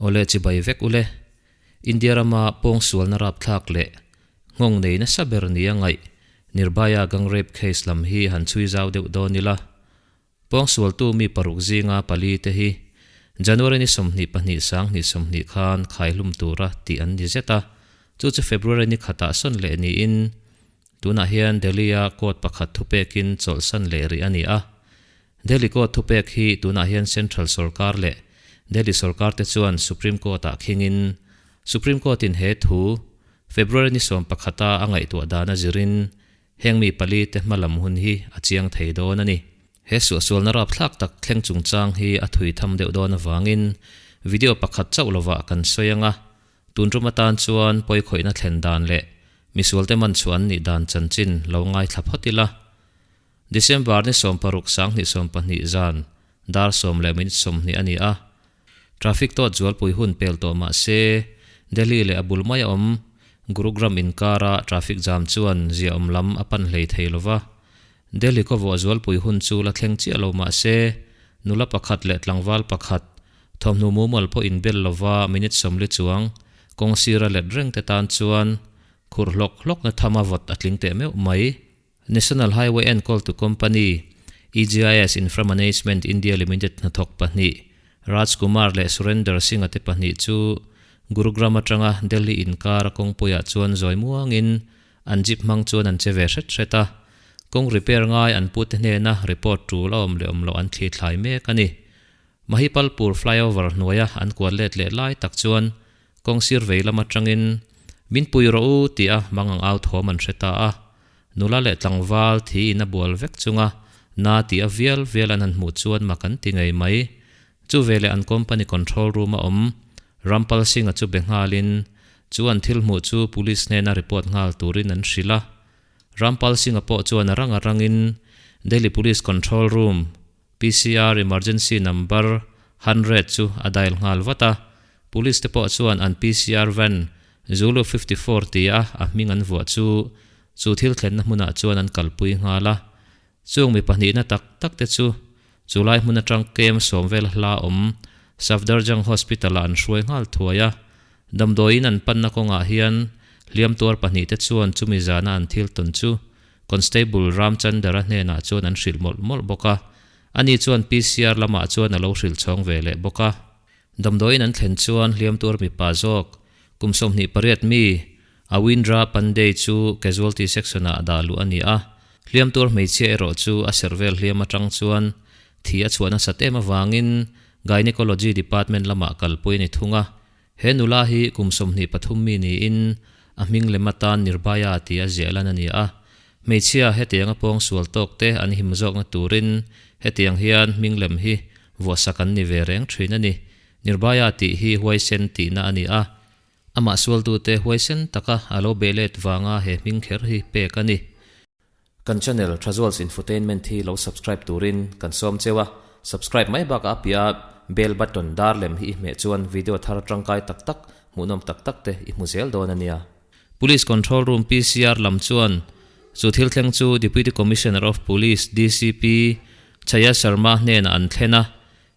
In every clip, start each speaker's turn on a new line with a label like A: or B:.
A: Awle chibai vek ule. India rama pawngsualna rapthlak leh nghawng nei nasa ber nia ngaih Nirbhaya gang rape case lam hi han chhui zau deuh dawn ila. Pawngsualtu mi paruk zinga pali te hi January ni 22 2020 khan khaihlum tura tih an ni zet a, chu chu February ni khatah sawn leh niin tunah hian Delhi-a court pakhat thupekin chawlhsan leh rih a ni a. Delhi court thupek hi tunah hian Central sorkar leh Delhi sorkar te chuan Supreme Court-ah khingin Supreme Court-in he thu February ni 11-a a ngaihtuah dan a zirin Heng mi pali te hma lam hun hi a chiang thei dawn a ni. He suahsualna rapthlak tak thleng chungchang hi a thui tham deuh dawn avangin video pakhat chauh lovah kan sawi ang a, tun tum atan chuan pawikhawihna thlen dan leh misualte man chhuah an nih dan chanchin lo ngaithla phawt ila. December ni 60 2020 zan dar 10:20 a ni a, Traffic tawt zualpui hun pel tawh mah se, Delhi leh a bul mai a awm Gurugram inkara traffic jam chuan ziaawm lam a pan hlei thei lo va. Delhi khawvawh zualpui hun chu la thleng chiah lo mah se, nula pakhat leh tlangval pakhat, thawmhnaw mumal pawh inbel lova minute 40 chuang kawng sira let reng te tan chuan khurh hlawk hlawkna thama vawt a tling teh meuh mai. National Highway enkawltu company, EGIS Infra Management India Limited hnathawk pahnih, Raj Kumar leh Surender Singh-a te pahnih chu Gurugram atanga Delhi inkar a kawngpuiah chuan zawi muangin an jeep hmang chuan an che ve hret hret a. Kawng repair ngai an pute hnena report tul a awm leh awm loh an thli thlai mek a ni. Mahipalpur flyover hnuaia an kual let leh lai tak chuan kawng sir vei lam atangin, Min pui rawh u, tia mangang au thawm an hre ta a. Nula leh tlangval thi in a bual vek chunga na tih a vial vial an han hmuh chuan mak an ti ngei mai. Chu veleh an company control room a awm Rampal Singh-a chu be nghalin chu an thil hmuh chu police hnena report nghal turin an hrilh a. Rampal Singh-a pawh chuan a rang a rangin Delhi Police Control Room, PCR emergency number 100 chu a dial nghal vat a, police te pawh chuan an PCR van Zulu 54 tia a hming an vuah chu chu thil thlenna hmunah chuan an kalpui nghal a. Chung mi pahnihna tak tak te chu chulai hmun atang kem sawm vel hla awm Safdarjung Hospital ah an hruai nghal thuai a. Damdawiin an panna kawngah hian hliam tuar pahnih te chuan chumi zana an thil tawn chu Constable Ramchandra hnenah chuan an hrilh mawlh mawlh bawk a, ani chuan PCR lamah chuan a lo hrilh chhawng ve leh bawk a. Damdawiin an thlen chuan hliam tuar mipa zawk, kum 28 mi, Awindra Pandey chu casualty section-ah dah luh a ni a, hliam tuar hmeichhia erawh chu a serh vel hliam atang chuan thi a chhuah nasat em avangin Gynaecology department lamah kalpui a ni thung a. He nula hi kum 23 mi niin a hming lem atan Nirbhaya tih a ziah lan a ni a. Hmeichhia hetianga pawng sual tawk te an him zawkna turin hetiang hian hming lem hi vuahsak an ni ve reng thin a ni. Nirbhaya tih hi huaisen tihna a ni a. Amah sualtute huaisen taka a lo beh let vanga he hming kher hi pek a ni. Kan channel Thazuals Infotainment hi lo subscribe turin kan sawm cheu a, subscribe mai bakah a piah bell button dar lem hi i hmeh chuan video thar tangkai tak tak, hmuhnawm tak tak te i hmu zel dawn a nia. Police Control Room PCR lam chuan chu thil thleng chu Deputy Commissioner of Police, DCP, Chhaya Sharma hnenah an thlen a,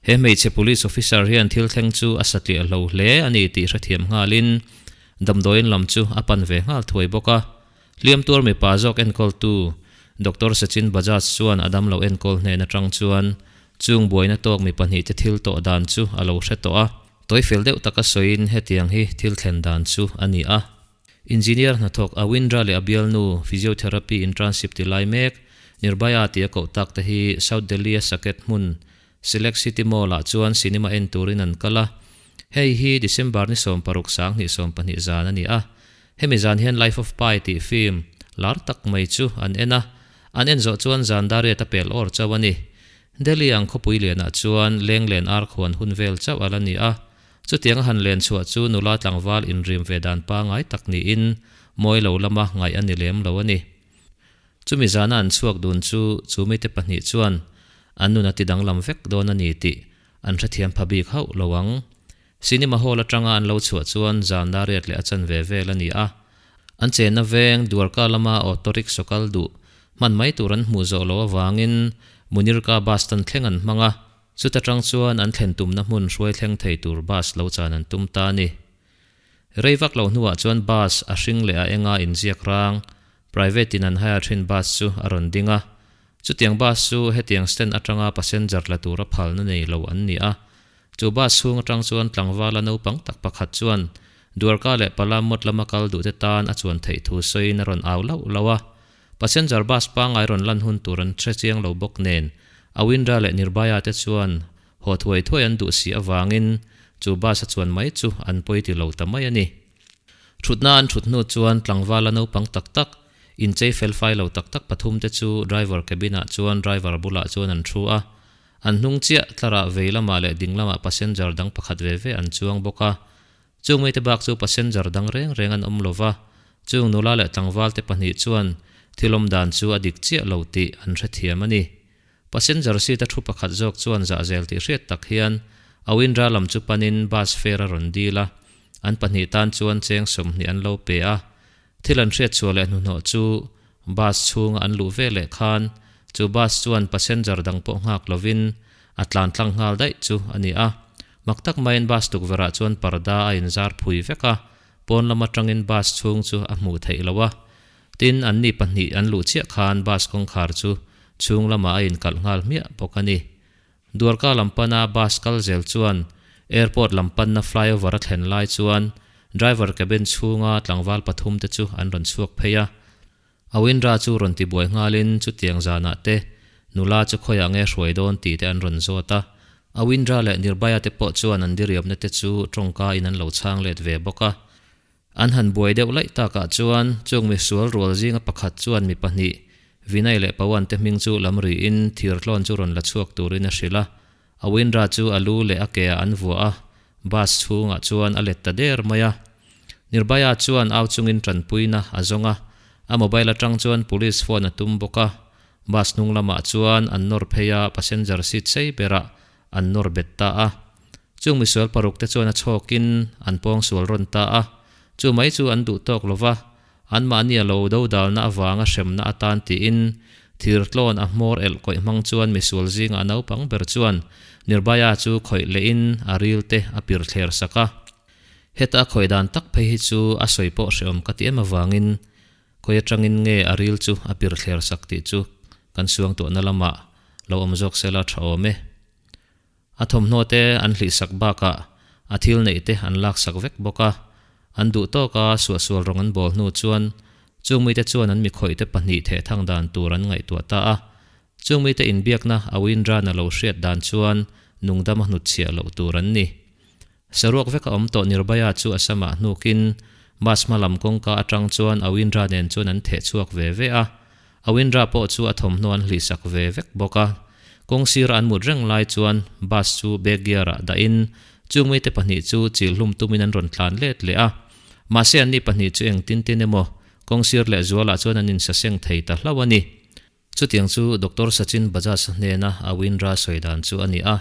A: he hmeichhe police officer hian thil thleng chu a satliah hlo hle a ni tih hrethiam nghalin damdawiin lam chu a pan ve nghal thuai bawk a. Hliam tuar mipa zawk enkawltu Doctor Sachin Bajaj chuan a damlo enkawl hnen atang chuan chung buaina tawk mi pahnih te thil tawh dan chu a lo hre tawh a. Tawifel deuh taka sawiin hetiang hi thil thlen dan chu a ni a. Engineer hnathawk Awindra leh a bialnu physiotherapy internship ti lai mek Nirbhaya tih a koh tak te hi South Delhi-a Saket hmun Select City Mall-ah chuan cinema en turin an kal a. Hei hi December ni 60 2020 zan a ni a. Hemi zan hian Life of Pi tih film lar tak mai chu an en a. An en zawh chuan zan dariat a pel awr chauh a ni. Delhi ang khawpui lianah chuan leng len ar khuan hun vel chauh a la ni a. Chutiang a han len chhuah chu nula tlangval inrim ve dan pangai tak niin mawi lo lama ngaih a ni lem lo a ni. Chumi zana an chhuak dun chu chu mite pahnih chuan an nun a ti danglam vek dawn a ni tih an hrethiam pha bik hauh lo ang. Cinema hall atanga an lo chhuah chuan zan dariat leh a chanve vel a ni a. An chenna veng Dwarka lama auto rickshaw kal duh hman mai tur an hmuh zawh loh avangin Munirka bus stand thleng an hmang a. Chuta tang chuan an thlen tumna hmun hruai thleng thei tur bus lo chan an tum ta a ni. Rei vak lo hnuah chuan bus a hring leh a enga inziak rang, private in an hire thin bus chu a rawn ding a. Chutiang bus chu hetiang stand atanga passenger la tura phalna nei lo an ni a. Chu bus chhung atang chuan tlangvala naupang tak pakhat chuan Dwarka leh Palamot lama kal duhte tan a chuan theih thu sawiin a rawn au lauh lauh a. Passenger bus pangngai rawn lan hun tur an hre chiang lo bawk nen, Awindra leh Nirbhaya te chuan haw thuai thuai an duh si avangin chu bus a chuan mai chu an pawi ti lo ta mai a ni. Thutna an thut hnu chuan tlangvala naupang tak tak, inchei felfai lo tak tak pathum te chu driver cabin ah chuan driver bulah chuan an thu a. An hnung chiah tlarah vei lamah leh ding lamah passenger dang pakhat ve ve an chuang bawk a. Chung mite bak chu passenger dang reng reng an awm lo va, chung nula leh tlangvalte pahnih chuan thil awm dan chu a dik chiah lo tih an hrethiam a ni. Passenger seat a thu pakhat zawk chuan zahzel tih hriat tak hian Awindra lam chu panin bus fare a rawn dil a, an pahnih tan chuan cheng 20 an lo pe a. Thil an hriat chhuah leh hnuhnawh chu bus chhunga an luh ve leh khan chu bus chuan passenger dang pawh nghak lovin a tlan tlang nghal daih chu a ni a. Mak tak maiin bus tukverhah chuan parda a inzar phui vek a, pawn lam atangin bus chhung chu a hmuh theih loh a. Tin, anni pahnih an luh chiah khan bus kawngkhar chu chhung lamah a inkalh nghal hmiah bawk a ni. Dwarka lam pana bus kal zel chuan airport lam panna flyover a thlen lai chuan driver cabin chhunga tlangval pathum te chu an rawn chhuak phei a. Awindra chu rawn ti buai nghalin chutiang zanah te nula chu khawiah nge hruai dawn tih te an rawn zawt a. Awindra leh Nirbhaya te pawh chuan an diriamna te chu tawngka in an lo chhang let ve bawk a. An han buai deuh laih takah chuan chung misual rual zinga pakhat chuan mi pahnih, Vinay leh Pawan te hming chu lam riin thirtlawn chu rawn la chhuak turin a hrilh a. Awindra chu a lu leh a ke ah an vuah a, bus chhungah chuan a let ta der mai a. Nirbhaya chuan au chungin tanpuina a zawng a, a mobile atang chuan police phone a tum bawk a. Bus hnung lamah chuan an nawr phei a, passenger seat sei berah an nawr bet ta a. Chung misual paruk te chuan a chhawkin an pawngsual rawn ta a, chu mai chu an duh tawk lo va, anmahni a lo dodalna avanga hremna atan tiin thirtlawn a hmawr elh kawih hmang chuan misual zinga a naupang ber chuan Nirbhaya chu khawih lehin a ril te a pir thler sak a. Heta a khawih dan tak phei hi chu a sawi pawh hrehawm ka ti em avangin khawi atangin nge a ril chu a pir thler sak tih chu kan suangtuahna lamah lo awm zawk sela tha awm e. A thawmhnaw te an hlihsak bakah a thil neih te an laksak vek bawk a, an duh tawka suahsual rawng an bawl hnu chuan chung mite chuan an mikhawih te pahnih theh thang dan tur an ngaihtuah ta a. Chung mite inbiakna a Windran a lo hriat dan chuan nungdam a hnutchhiah loh tur an ni. Saruak veka awm tawh Nirbhaya chu a samah hnukin bus hma lam kawngka atang chuan Awindra nen chuan an theh chhuak ve ve a. Awindra pawh chu a thawmhnaw an hlihsak ve vek bawk a. Kawng sira an mut reng lai chuan bus chu back gear ah dahin chung mite pahnih chu chil hlum tumin an rawn tlan let leh a. Mahse anni pahnih chu engtin tin emaw kawng sir leh zualah chuan an insaseng thei ta hlauh a ni. Chutiang chu Doctor Sachin Bajaj hnena Awindra sawi dan chu a ni a.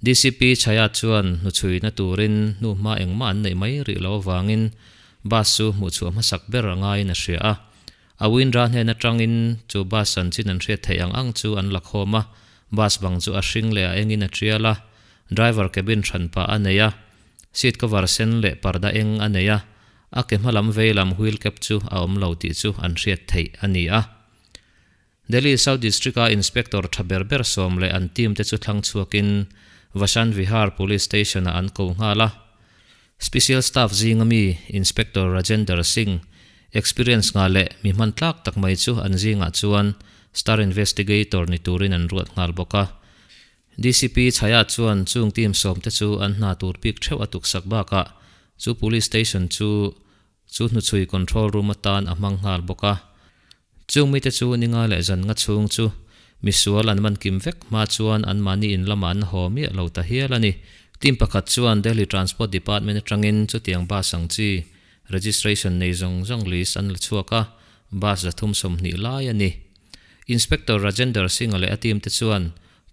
A: DCP Chhaya chuan hnuchhuina turin hnuhma engmah an neih mai rih lo avangin bus chu hmuhchhuah hmasak ber a ngaiin a hria a. Awindra hnen atangin chu bus chanchin an hriat theih ang ang chu an la khawm a, bus bang chu a hring leh a engin a tial a, driver cabin hranpah a nei a, seat cover sen leh parda eng a nei a, a ke hmalam veilam wheel cap chu a awm lo tih chu an hriat theih a ni a. Delhi South District-a Inspector tha ber ber sawm leh an team te chu thlang chhuakin Vasant Vihar Police Station-ah an ko nghal a. Special Staff zinga mi Inspector Rajender Singh experience ngah leh mi hman tlak tak mai chu an zingah chuan Star Investigator ni turin an ruat nghal bawk a. DCP Chhaya chuan chung team sawm te chu an hna tur bik theuh a tuksak bakah chu Police Station chu Chu hnuchhui control room atan a hmang nghal bawk a. Chung mite chu ninga leh zan nga chhung chu misual an man kim vek hma chuan anmahni in lamah an haw miah lo ta hial a ni. Team pakhat chuan Delhi Transport Department atangin chutiang bus ang chi registration nei zawng zawng list an la chhuak a, bus 320 lai a ni. Inspector Rajender Singh-a leh a team te chuan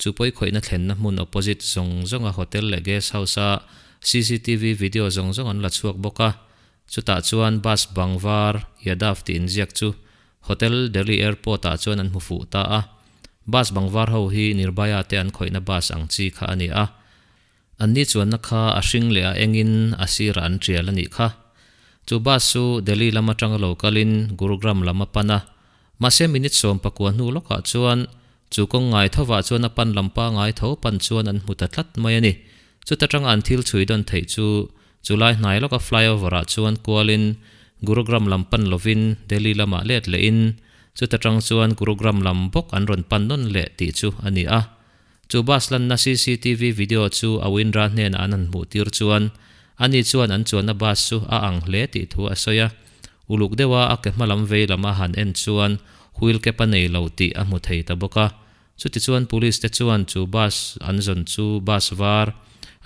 A: chu pawikhawihna thlenna hmun opposite zawng zawnga hotel leh guest house-a cctv video zawng zawng an la chhuak bawk a. Chutah chuan bus bang var Yadav tih inziak chu Hotel Delhi Airport ah chuan an hmu fuh ta a. Bus bang var ho hi Nirbhaya te an khawihna bus ang chi kha a ni a. Anni chuanna kha a hring leh a engin a sirah an tial a nih kha. Chu bus chu Delhi lam atanga lo kalin Gurugram lam a pan a. Mahse minute 19 hnu lawkah chuan chu kawng ngai thovah chuan a pan lam pangai tho pan chuan an hmu ta tlat mai a ni. Chuta tanga an thil chhui dawn theih chu chulai hnai lawka flyover ah chuan kualin Gurugram lam pan lovin Delhi lamah let lehin chuta tang chuan Gurugram lam bawk an rawn pan nawn leh tih chu a ni a. Chu bus lanna cctv video chu a Windra hnenah an han hmuh tir chuan ani chuan an chuanna bus chu a ang hle tih thu a sawi a. Uluk deuha a ke hma lam vei lam a han en chuan wheel cap a nei lo tih a hmu thei ta bawk a. Chutichuan police te chuan chu bus an zawn chu bus var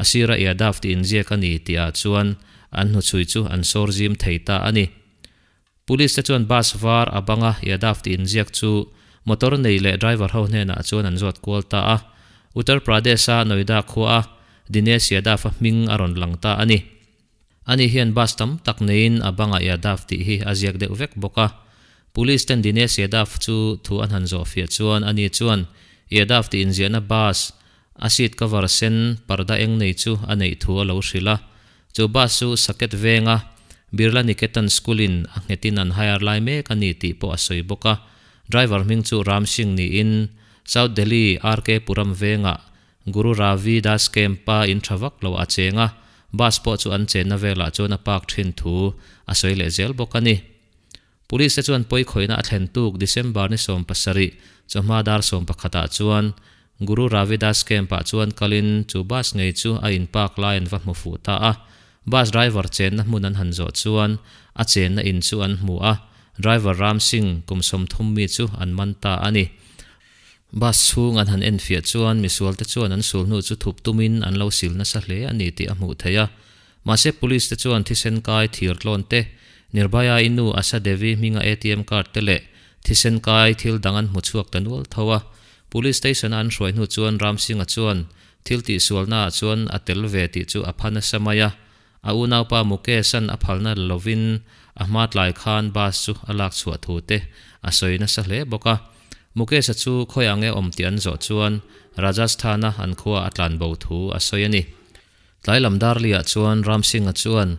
A: a sira Yadav tih inziak a ni tih ah chuan an hnuchhui chu an sawr zim thei ta a ni. Police te chuan bus var a banga Yadav tih inziak chu motor nei leh driver ho hnenah chuan an zawt kual ta a. Uttar Pradesh-a Noida khua a Dinesh Yadav-a hming a rawn lang ta a ni. Ani hian bus tam tak neiin a bangah Yadav tih hi a ziak deuh vek bawk a. Police ten Dinesh Yadav chu thu an han zawh fiah chuan ani chuan Yadav tih inziahna bus a seat cover sen parda eng nei chu a neih thu a lo hrilh a. Chu bus chu Saket venga Birla Niketan School in a nghetin an hire lai mek a ni tih pawh a sawi bawk a. Driver hming chu Ram Singh niin South Delhi RK Puram vengah Guru Ravi Das Camp-a in tha vak lo a cheng a, bus pawh chu an chenna velah chuan a park thin thu a sawi leh zel bawk a ni. Police te chuan pawi khawihna a thlen tuk December ni 70 chawhma dar 11 ah chuan Guru Ravi Das Camp-ah chuan kalin chu bus ngei chu a in park lai an va hmu fuh ta a. Bus driver chenna hmun an han zawh chuan a chenna in chu an hmu a, driver Ram Singh kum 30 mi chu an man ta a ni. Bus chhung an han enfiah chuan misualte chuan an sul hnu chu thup tumin an lo sil nasa hle a ni tih a hmuh theih a. Mahse police te chuan thisen kai thir tlawn te, Nirbhaya i nu Asha Devi hminga ATM card te leh thisen kai thil dang an hmu chhuak ta nual tho a. Police station a an hruai hnu chuan Ram Singh-a chuan thil tihsualna ah chuan a tel ve tih chu a pha nasa mai a. A unaupa Mukesh-a'n a phalna la lovin a hma tlai khan bus chu a lak chhuah thu te a sawi nasa hle bawk a. Mukesh-a chu khawi ang e awm tih an zawh chuan Rajasthan-a an khua a tlan bo thu a sawi a ni. Tlai lam Darli-ah chuan Ram Singh-a chuan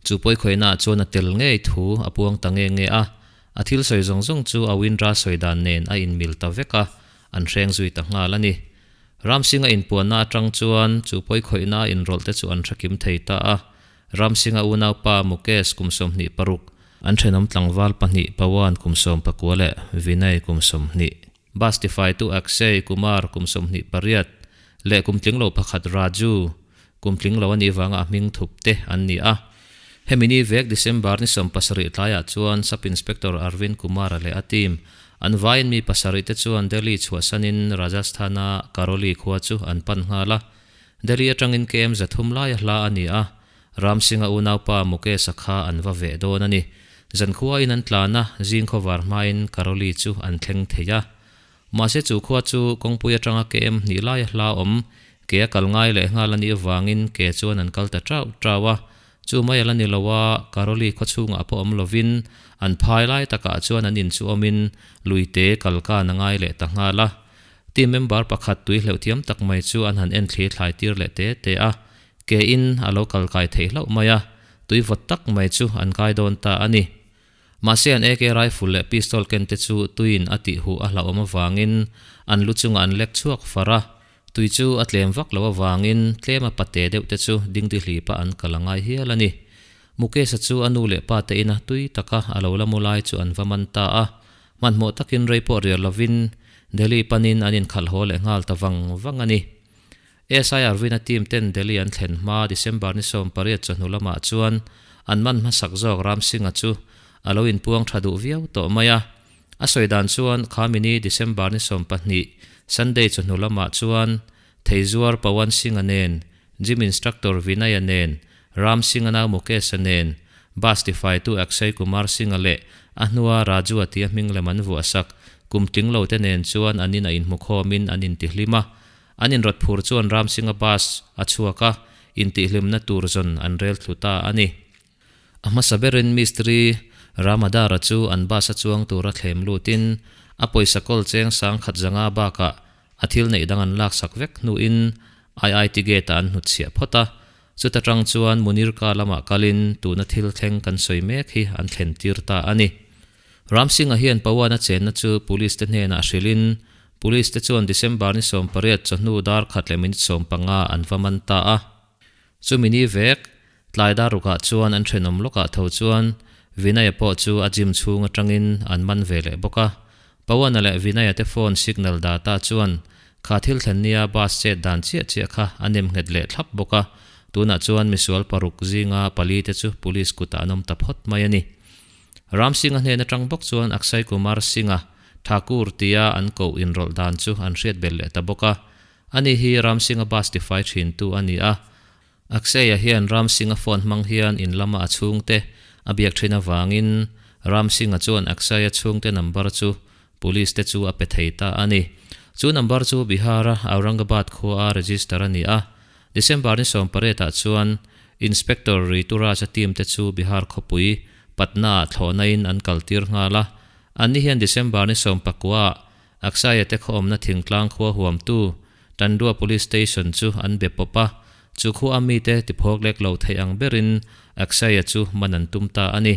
A: chu pawikhawihnaah chuan a tel ngei thu a puang ta nge nge a. A thil sawi zawng zawng chu a Windra sawi dan nen a inmil ta vek a, an hreng zui ta nghal a ni. Ram Singh-a inpuanna atang chuan chu pawikhawihna a inrawlh te chu an hrekim thei ta a. Ram Singh-a unaupa Mukesh kum 26, an thenawm tlangval pahnih Pawan kum 19 leh Vinay kum 20, bus tifaitu Akshay Kumar kum 28 leh kum tling lo pakhat Raju kum tling lo a nih vanga a hming thup te an ni a. Hemi ni vek December ni 70 tlaiah chuan Sub Inspector Arvind Kumar-a leh a team an vaiin mi pasarih te chuan Delhi chhuahsanin Rajasthan-a Karoli khua chu an pan nghal a. Delhi atangin KM 300 laia hla a ni a, Ram Singh-a unaupa Mukesh-a kha an va veh dawn a ni. Zan khuain an tlan a, zing khawvar hmain Karoli chu an thleng thei a. Mahse chu khua chu kawngpui atanga KM hnih laia hla awm, ke a kal ngai leh nghal a nih avangin ke chuan an kal ta tau tau a. Chu mai a la ni lo a, Karoli khaw chhungah pawh awm lovin an phai lai takah chuan an in chu awmin luite kal kan a ngai leh ta nghal a. Team member pakhat tui hleuh thiam tak mai chu an han en thli thlai tir leh te te a, ke in a lo kal kai theih hlauh mai a, tui vawt tak mai chu an kai dawn ta a ni. Mahse an AK rifle leh pistol ken te chu tuiin a tih huh a hlauhawm avangin an lu chungah an lek chhuak far a, tui chu a tlem vak lo avangin tlem a pate deuh te chu dingdi hlipa an kal a ngai hial a ni. Mukesh-a chu a nu leh pa te ina tui taka a lo la mu lai chu an va man ta a, hmanhmawh takin rei pawh rial lovin Delhi panin an inkhalh haw leh nghal ta vang vang a ni. SI Arvin-a team ten Delhi an thlen hma December ni 18 chawhnu lamah chuan an man hmasak zawk Ram Singh-a chu a lo inpuang tha duh viau tawh mai a. A sawi dan chuan khamini December ni 12 Sunday chawhnu lamah chuan Theizuar Pawan Singh-a nen, Gym Instructor Vinay-a nen, Ram Singh-a nau Mukesh-a nen, Bus tifaitu Akshay Kumar Singh-a leh a hnua Raju-a tia hming lem an vuahsak kum tling lo te nen chuan an in a inhmukhawmin an intihlim a. An inrawt phur chuan Ram Singh-a bus a chhuak a, intihhlimna tur zawn an rel thlu ta a ni. A hmasa berin mistiri Ramadara chu an bus a chuang tura thlem lutin A pawisa kawl cheng 1500 bakah a thil neih dang an laksak vek hnuin IIT gate-ah an hnutchhiah phawt a. Chuta tang chuan Munirka lamah kalin tuna thil thleng kan sawi mek hi an thlen tir ta a ni. Ram Singh-a hian Pawan-a chenna chu Police te hnenah hrilhin Police te chuan December ni 18 chawhnu dar khat leh minute 15 an va man ta a. Chumi ni vek, tlai dar rukah chuan an thenawm lawkah tho chuan Vinaya pawh chu a gym chhung atangin an man ve leh bawk a. Pawana leh Vinaya te phone signal data chuan kha thil thlen nia bus chet dan chiah chiah kha a nem nghet leh thlap bawk a, tunah chuan misual paruk zinga pali te chu police kutah an awm ta phawt mai a ni. Ram Singh-a hnen atang bawk chuan Akshay Kumar Singh-a Thakur tia an koh inrawlh dan chu an hriat belh leh ta bawk a. Ani hi Ram Singh-a bus tifai thintu a ni a. Akshay-a hian Ram Singh-a phone hmang hian in lama a chhungte a biak thin avangin Ram Singh-a chuan Akshay-a chhungte number chu Police te chu a pe thei ta a ni. Chu number chu Bihar-a Aurangabad khua a register a ni a. December ni 18 ah chuan Inspector Ritu Raj-a team te chu Bihar khawpui Patna-ah thlawhna in an kaltir nghal a. Anni hian December ni 19 ah Aksaya te khawawmna thingtlang khua huamtu Tandua Police Station chu an be pawp a, chu khua a mite tiphawk lek lo theih ang berin Aksaya chu man an tum ta a ni.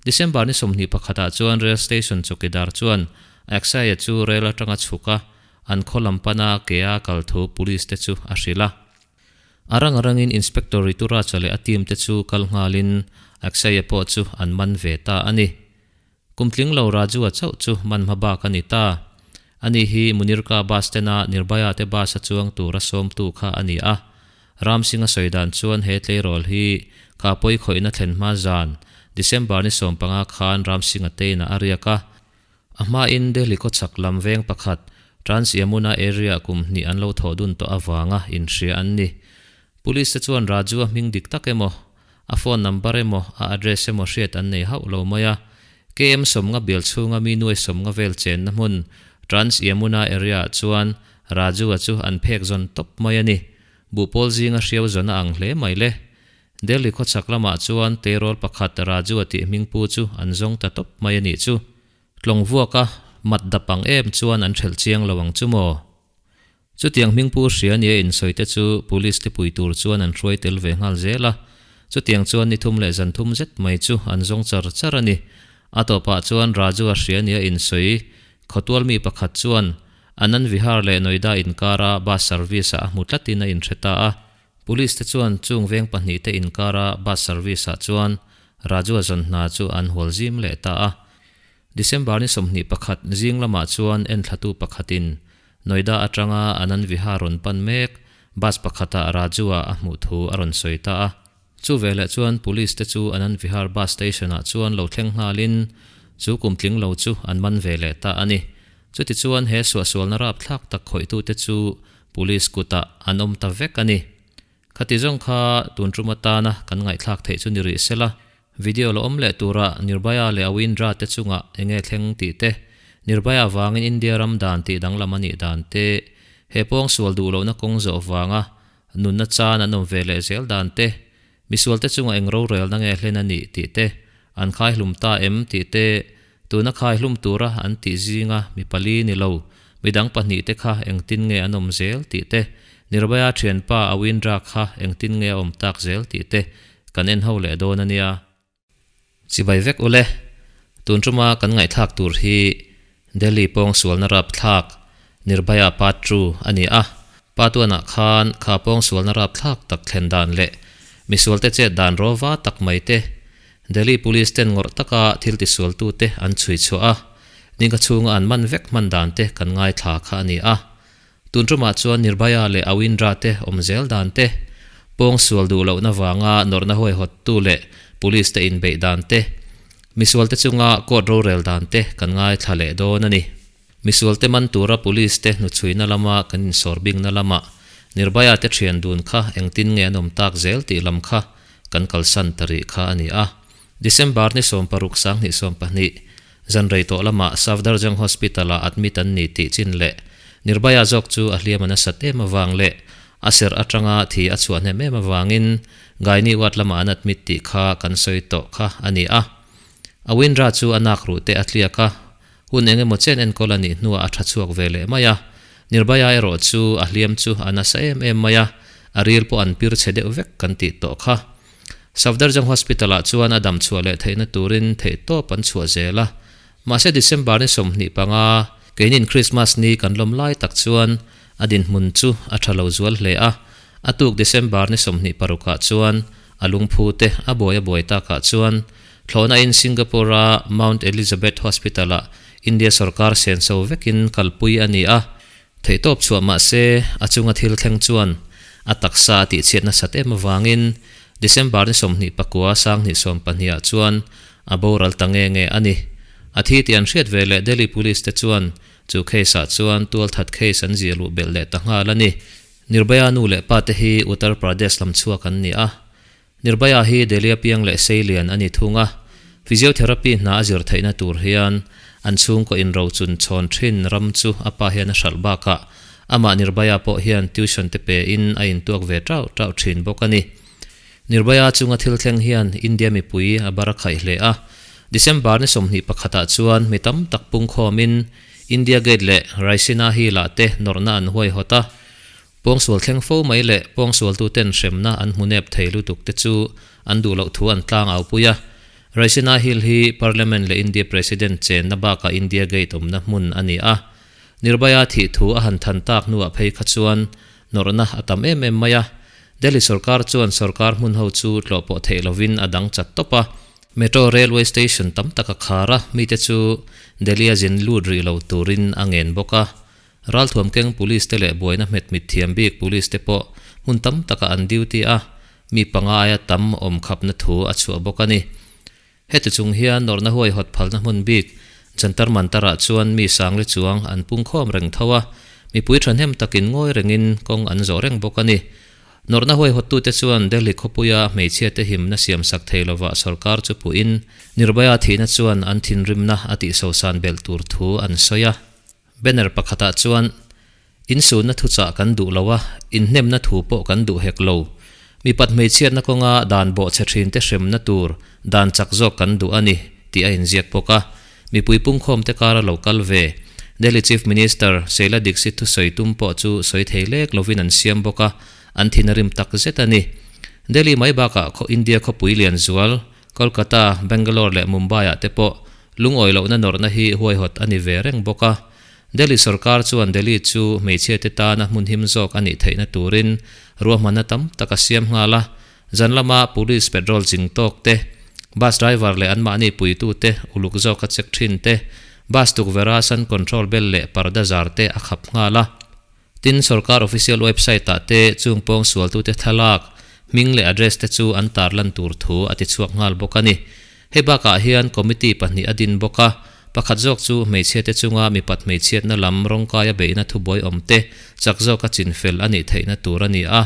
A: December ni 21 ah chuan Rail Station chawkidar chuan Aksaya chu rail atanga chhuk a, an khaw lam pana ke a kal thu Police te chu a hrilh a. A rang arangin Inspector Rituraja leh a team te chu kal nghalin Aksaya pawh chu an man ve ta a ni. Kum tling lo Raju-a chauh chu man hma bak a ni ta. Ani hi Munirka bus stand-a Nirbhaya te bus a chuang tura sawmtu kha a ni a. Ram Singh-a sawi dan chuan he tleirawl hi kha pawi khawihna thlen hma zan, December ni 15 khan Ram Singh-a teinah a riak a. A hmain Delhi khawchhak lam veng pakhat, Trans Yamuna area kum hnih an lo thawh dun tawh avanga inhria an ni. Police te chuan Raju-a hming dik tak emaw, A phone number emaw, a address emaw hriat an nei hauh lo mai a. KM 50 bial chhunga mi nuai 50 vel chenna hmun, Trans Yamuna area ah chuan Raju-a chu an phek zawn tawp mai a ni. Buhpawl zinga hriau zawn a ang hle mai le. Delhi khawchhak lamah chuan tleirawl pakhat Raju-a tih hmingpu chu an zawng ta tawp mai a nih chu. Tlawng vuaka mat dap ang em chuan an hrelh chiang lo ang chu maw? Chutiang hmingpu hria nia insawi te chu Police te pui tur chuan an hruai tel ve nghal zel a. Chutiang chuan ni thum leh zan thum zet mai chu an zawng char char a ni. A tawpah chuan Raju-a hria nia insawi khawtual mi pakhat chuan Anand Vihar leh Noida inkara bus service-ah a hmu tlatin a inhre ta a. Police te chuan chung veng pahnih te inkara bus service-ah chuan Raju-a zawn hna chu an hual zim leh ta a. December ni 21 zing lamah chuan enthlatu pakhatin Noida atanga Anand Vihar rawn pan mek bus pakhatah Raju-a a hmuh thu a rawn sawi ta a. Chu veleh chuan Police te chu Anand Vihar bus station-ah chuan lo thleng nghalin chu kum tling lo chu an man ve leh ta a ni. Chutichuan he suahsualna rapthlak tak khawihtute chu Police kutah an awm ta vek a ni. Khati zawng kha tun tum atana kan ngaihthlak theih chu ni rih sela, video la awm leh tura Nirbhaya leh Awindra te chungah enge thleng tih te, Nirbhaya vangin India ram dan tih danglam a nih dan te, he pawng sual duh lohna kawng zawh vanga nunna chan an awm ve leh zel dan te, misual te chungah eng rorelna nge hlen a nih tih te, an khaihlum ta em tih te, tuna khaihlum tura an tih zinga mi pali ni lo, midang pahnih te kha engtin nge an awm zel tih te, Nirbhaya thianpa Awindra kha engtin nge a awm tak zel tih te kan en ho leh dawn a nia. Chibai vek ule, tun tuma kan ngaihthlak tur hi Delhi pawng sualna rapthlak Nirbhaya Part Two a ni a, pa tuanah khan kha pawng sualna rapthlak tak thlen dan leh misualte chet dan rawva tak mai te, Delhi Police ten ngawrh taka thil tisualtute an chhui chhuah a, ningka chhunga an man vek hman dan te kan ngaithla kha a ni a. Tun tumah chuan Nirbhaya leh Awindra te awm zel dan te, pawng sual duh lohna vanga nawrhna huaihawttu leh Police te inbeih dan te, misualte chunga court rorel dan te kan ngaithla leh dawn a ni. Misualte man tura Police te hnuchhuina lama kan insawr bingna lamah Nirbhaya te thian dun kha engtin nge an awm tak zel tih lam kha kan kalsan ta rih kha a ni a. December ni 16 2020, zan rei tawh lamah Safdarjung Hospital-ah admit an ni tih chin leh Nirbhaya zawk chu a hliam a nasat em avang leh a serh atanga thi a chhuah hnem em avangin Gynae ward lamah an admit tih kha kan sawi tawh kha a ni a. Awindra chu a nak ruh te a tliak a. Hun eng emaw chen enkawl a nih hnuah a tha chhuak ve leh mai a. Nirbhaya erawh chu a hliam chu a nasa em em mai a, a ril pawh an pir chhe deuh vek kan tih tawh kha. Safdarjung Hospital-ah chuan a dam chhuah leh theihna turin theihtawp an chhuah zel a. Mahse December ni 25, keinin Christmas ni kan lawm lai tak chuan a dinhmun chu a tha lo zual hle a. A tuk December ni 26 ah chuan a lungphu te a buai a buai takah chuan thlawhna in Singapore-a Mount Elizabeth Hospital-ah India sorkar senso vekin kalpui a ni a. Theihtawp chhuah mah se, a chunga thil thleng chuan a taksa a tihchhiat nasat em avangin December ni 29 2012 ah chuan a boral ta nge nge a ni. A thi tih an hriat ve leh Delhi Police te chuan chu case ah chuan tualthat case an zir luh belh leh ta nghal a ni. Nirbhaya nu leh pa te hi Uttar Pradesh lam chhuak an ni a. Nirbhaya hi Delhi-a piang leh seilian a ni thung a, physiotherapy hna a zir theihna tur hian an chhungkaw inrochun chhawn thin ram chu a pa hian a hralh bakah amah Nirbhaya pawh hian tuition te pein a intuak ve tauh tauh thin bawk a ni. Nirbhaya chunga thil thleng hian India mipui a bar a khaih hle a, December ni 21 ah chuan mi tam tak pungkhawmin India Gate leh Raisina Hill-ah te nawrhna an huaihawt a, Pawngsual thleng fo mai leh pawngsualtuten hremna an hmu nep thei lutuk te chu an duh loh thu an tlang au pui a. Raisina Hill hi Parliament leh India President chenna bakah India Gate awmna hmun a ni a. Nirbhaya thih thu a han than tak hnuah phei kha chuan nawrhna a tam em em mai a. Delhi sorkar chuan sorkar hmun ho chu tlawh pawh theih lovin a dang chat tawp a. Metro railway station tam tak a khar a, mite chu Delhi-a zin lut rih lo turin a ngen bawk a. Ralthuam keng Police te leh buaina hmet mit thiam bik Police te pawh hmun tam takah an duty a, mi panga aia tam awm khapna thu a chhuah bawk a ni. Heti chung hian nawrhna huaihawt phalna hmun bik Jantar Mantar-ah chuan mi sangli chuang an pungkhawm reng tho a, mipui thahnem takin ngawi rengin kawng an zawh reng bawk a ni. Nawrhna huaihawttute chuan Delhi khawpuia hmeichhiate himna siamsak thei lovah sorkar chu puhin Nirbhaya thihna chuan an thinrimna a tihsosan belh tur thu an sawi a. Banner pakhatah chuan, Insunna thuchah kan duh lo a, inhnemna thu pawh kan duh hek lo. Mipat hmeichhiatna kawnga dan bawhchhe thinte hremna tur dan chak zawk kan duh a ni, tih a inziak bawk a. Mipui pungkhawmte kara lo kal ve. Delhi Chief Minister Sheila Dikshit thusawi tum pawh chu sawi thei lek lovin an siam bawk a, an thin a rim tak zet a ni. Delhi mai bakah khaw India khawpui lian zual, Kolkata, Bangalore leh Mumbai-ah te pawh lungawi lohna nawrhna hi huaihawt a ni ve reng bawk a. Delhi sorkar chuan Delhi chu hmeichhiate tana hmun him zawk a nih theihna turin ruahmanna tam tak a siam nghal a. Zan lama police patrol ching tawk te, bus driver leh anmahni puitute uluk zawka check thin te, bus tukverha sun control bell leh parda zar te a khap nghal a. Tin, sorkar official website-ah te chung pawng sualtute thlalak, hming leh address te chu an tarlan tur thu a ti chhuak nghal bawk a ni. Hei bakah hian committee pahnih a din bawk a, pakhat zawk chu hmeichhiate chunga mipat hmeichhiatna lam rawngkaia beihna thubuai awm te chak zawka chinfel a nih theihna tur a ni a.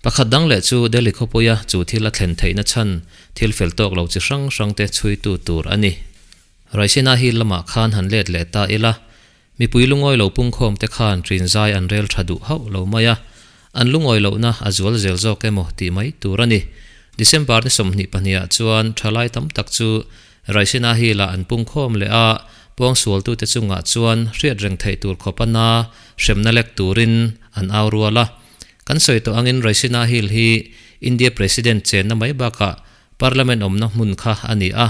A: Pakhat dang leh chu Delhi khawpuia chu thil a thlen theihna chhan thil fel tawk lo chi hrang hrangte chhuitu tur a ni. Raisina Hill lamah khan han let leh ta ila, Mipui lungawi lo pungkhawm te khan ṭin zai an rel ṭha duh hauh lo mai a, an lungawi lohna a zual zel zawk emaw tih mai tur a ni. December ni 22 ah chuan ṭhalai tam tak chu Raisina Hill-ah an pungkhawm leh a, pawngsualtute chungah chuan hriat reng theih tur khawp a na hremna lek turin an au rual a. Kan sawi tawh angin Raisina Hill hi India President chenna mai bakah Parliament awmna hmun kha a ni a,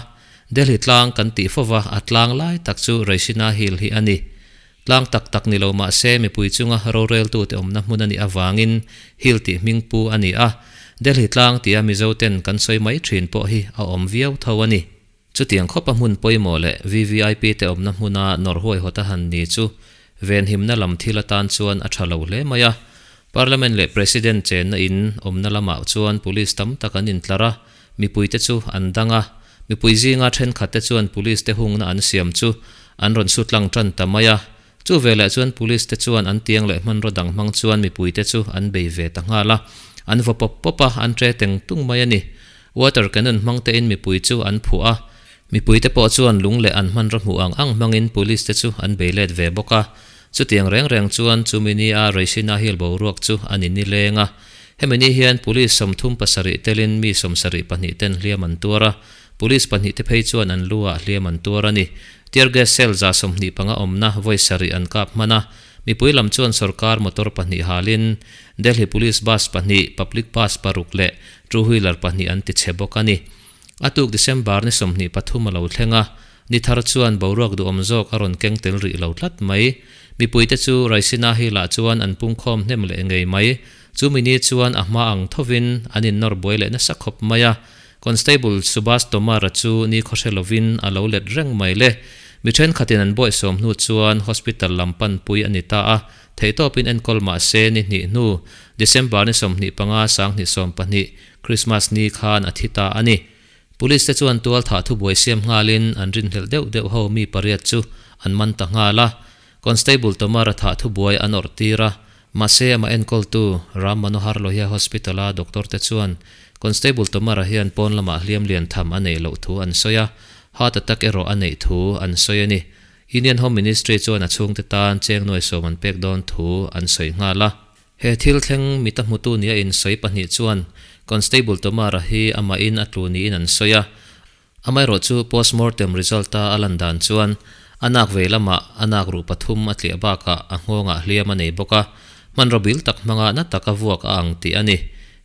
A: Delhi tlang kan tih fova a tlang lai tak chu Raisina Hill hi a ni. Tlang tak tak ni lo mah se mipui chunga roreltute awmna hmun a nih avangin Hill tih hming pu a ni a, Delhi tlang tia Mizo ten kan sawi mai thin pawh hi a awm viau tho a ni. Chutiang khawpa hmun pawimawh leh VVIP te awmna hmuna nawr huaihawt a han ni chu venhimna lam thil atan chuan a tha lo hle mai a. Parliament leh President chenna in awmna lamah chuan police tam tak an intlar a, mipuite chu an dang a. Mipui zinga thenkhatte chuan police te hungna an siam chu an rawn su tlang tan ta mai a. Chu veleh chuan police te chuan an tiang leh hmanraw dang hmang chuan mipuite chu an bei ve ta nghal a. An vaw pawp pawp a, an tre teng tung mai a ni. Water cannon hmang tein mipui chu an phuah a. Mipuite pawh chuan lung leh an hmanraw hmuh ang ang hmangin police te chu an bei let ve bawk a. Chutiang reng reng chuan chumi nia Raisina Hill boruak chu a ni nileng a. Hemi ni hian police 37 telin mi 72 ten hliam an tuar a. Police pahnihte phei chuan an lu ah hliam an tuar a ni. Tear gas cell 25 awmna vawi sarih an kap hman a. Mipui lam chuan sorkar motor pahnih halin Delhi Police bus pahnih, public bus paruk leh two wheeler pahnih an ti chhe bawk a ni. A tuk December ni 23 a lo thleng a, ni thar chuan boruak duhawm zawk a rawn keng tel rih lo tlat mai. Mipuite chu Raisina Hill-ah chuan an pungkhawm hnem leh ngei mai. Chumi ni chuan a hma ang thovin an innawr buai leh nasa khawp mai a. Constable Subhash Tomar-a chu ni khawhre lovin a lo let reng mai le. Mi thenkhatin an bawihsawm hnu chuan hospital lam panpui a ni ta a, theihtawpin enkawl mah se ni hnih hnu December ni 25 2012 Christmas ni khan a thi ta a ni. Police te chuan tual thah thubuai siam nghalin an rinhlelh deuh deuh ho mi pariat chu an man ta nghal a. Constable Tomar-a thah thubuai an awrh tir a, mahse amah enkawltu Ram Manohar Lohia Hospital-a doctor te chuan Constable Tomar-a hian pawn lamah hliam lian tham a neih loh thu an sawi a, heart attack erawh a neih thu an sawi a ni. Union Home Ministry chuan a chhungte tan cheng nuai sawm an pek dawn thu an sawi nghal a. He thil thleng mita hmutu nia insawi pahnih chuan Constable Tomara hi amahin a tlu niin an sawi a. Amaherawh chu postmortem result-a a lan dan chuan a nak vei lamah a nak ruh pathum a tliah bakah a nghawngah hliam a nei bawk a, hmanraw bil tak hmanga na taka vuak a ang tih a ni.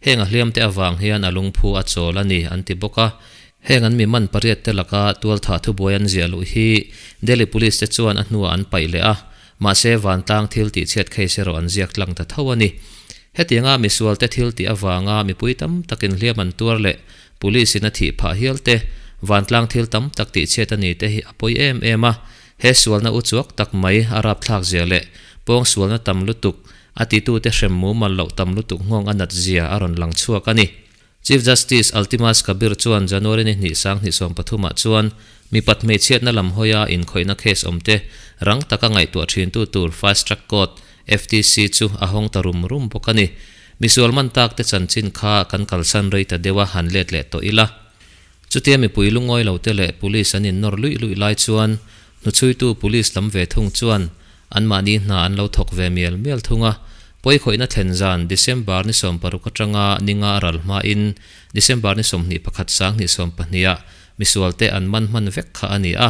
A: Heng a hliamte avang hian a lungphu a chawl a ni an ti bawk a. Heng an mi man pariat te laka tualthah thubuai an ziah luh hi Delhi Police te chuan a hnuah an paih leh a. Mahse, vantlang thil tihchhiat case erawh an ziak tlang ta tho a ni. Hetianga misualte thil tih avanga mipui tam takin hliam an tuar leh Police in a thih phah hial te, vantlang thil tam tak tihchhiat a ni te hi a pawi em em a. He sualna u chuak tak mai a rapthlak zia leh pawng sualna tam lutuk, a titute hrem mumal loh tam lutuk nghawng a nat zia a rawn lang chhuak a ni. Chief Justice Altimas Kabir chuan January ni hnih 2013 ah chuan mipat hmeichhiatna lam hawia inkhawihna case awmte rang taka ngaihtuah thintu tur Fast Track Court, FTC, chu a hawng ta rum rum bawk a ni. Misual man takte chanchin kha kan kalsan rei ta deuh a han let leh tawh ila. Chutia mipui lungawi lote leh Police an innawr luih luih lai chuan hnuchhuitu Police lam ve thung chuan anmahni hna an lo thawk ve mial mial thung a. Pawikhawihna thlen zan December ni 60 atanga ni nga a ral hmain December ni 21 2020 ah misualte an man hman vek kha a ni a.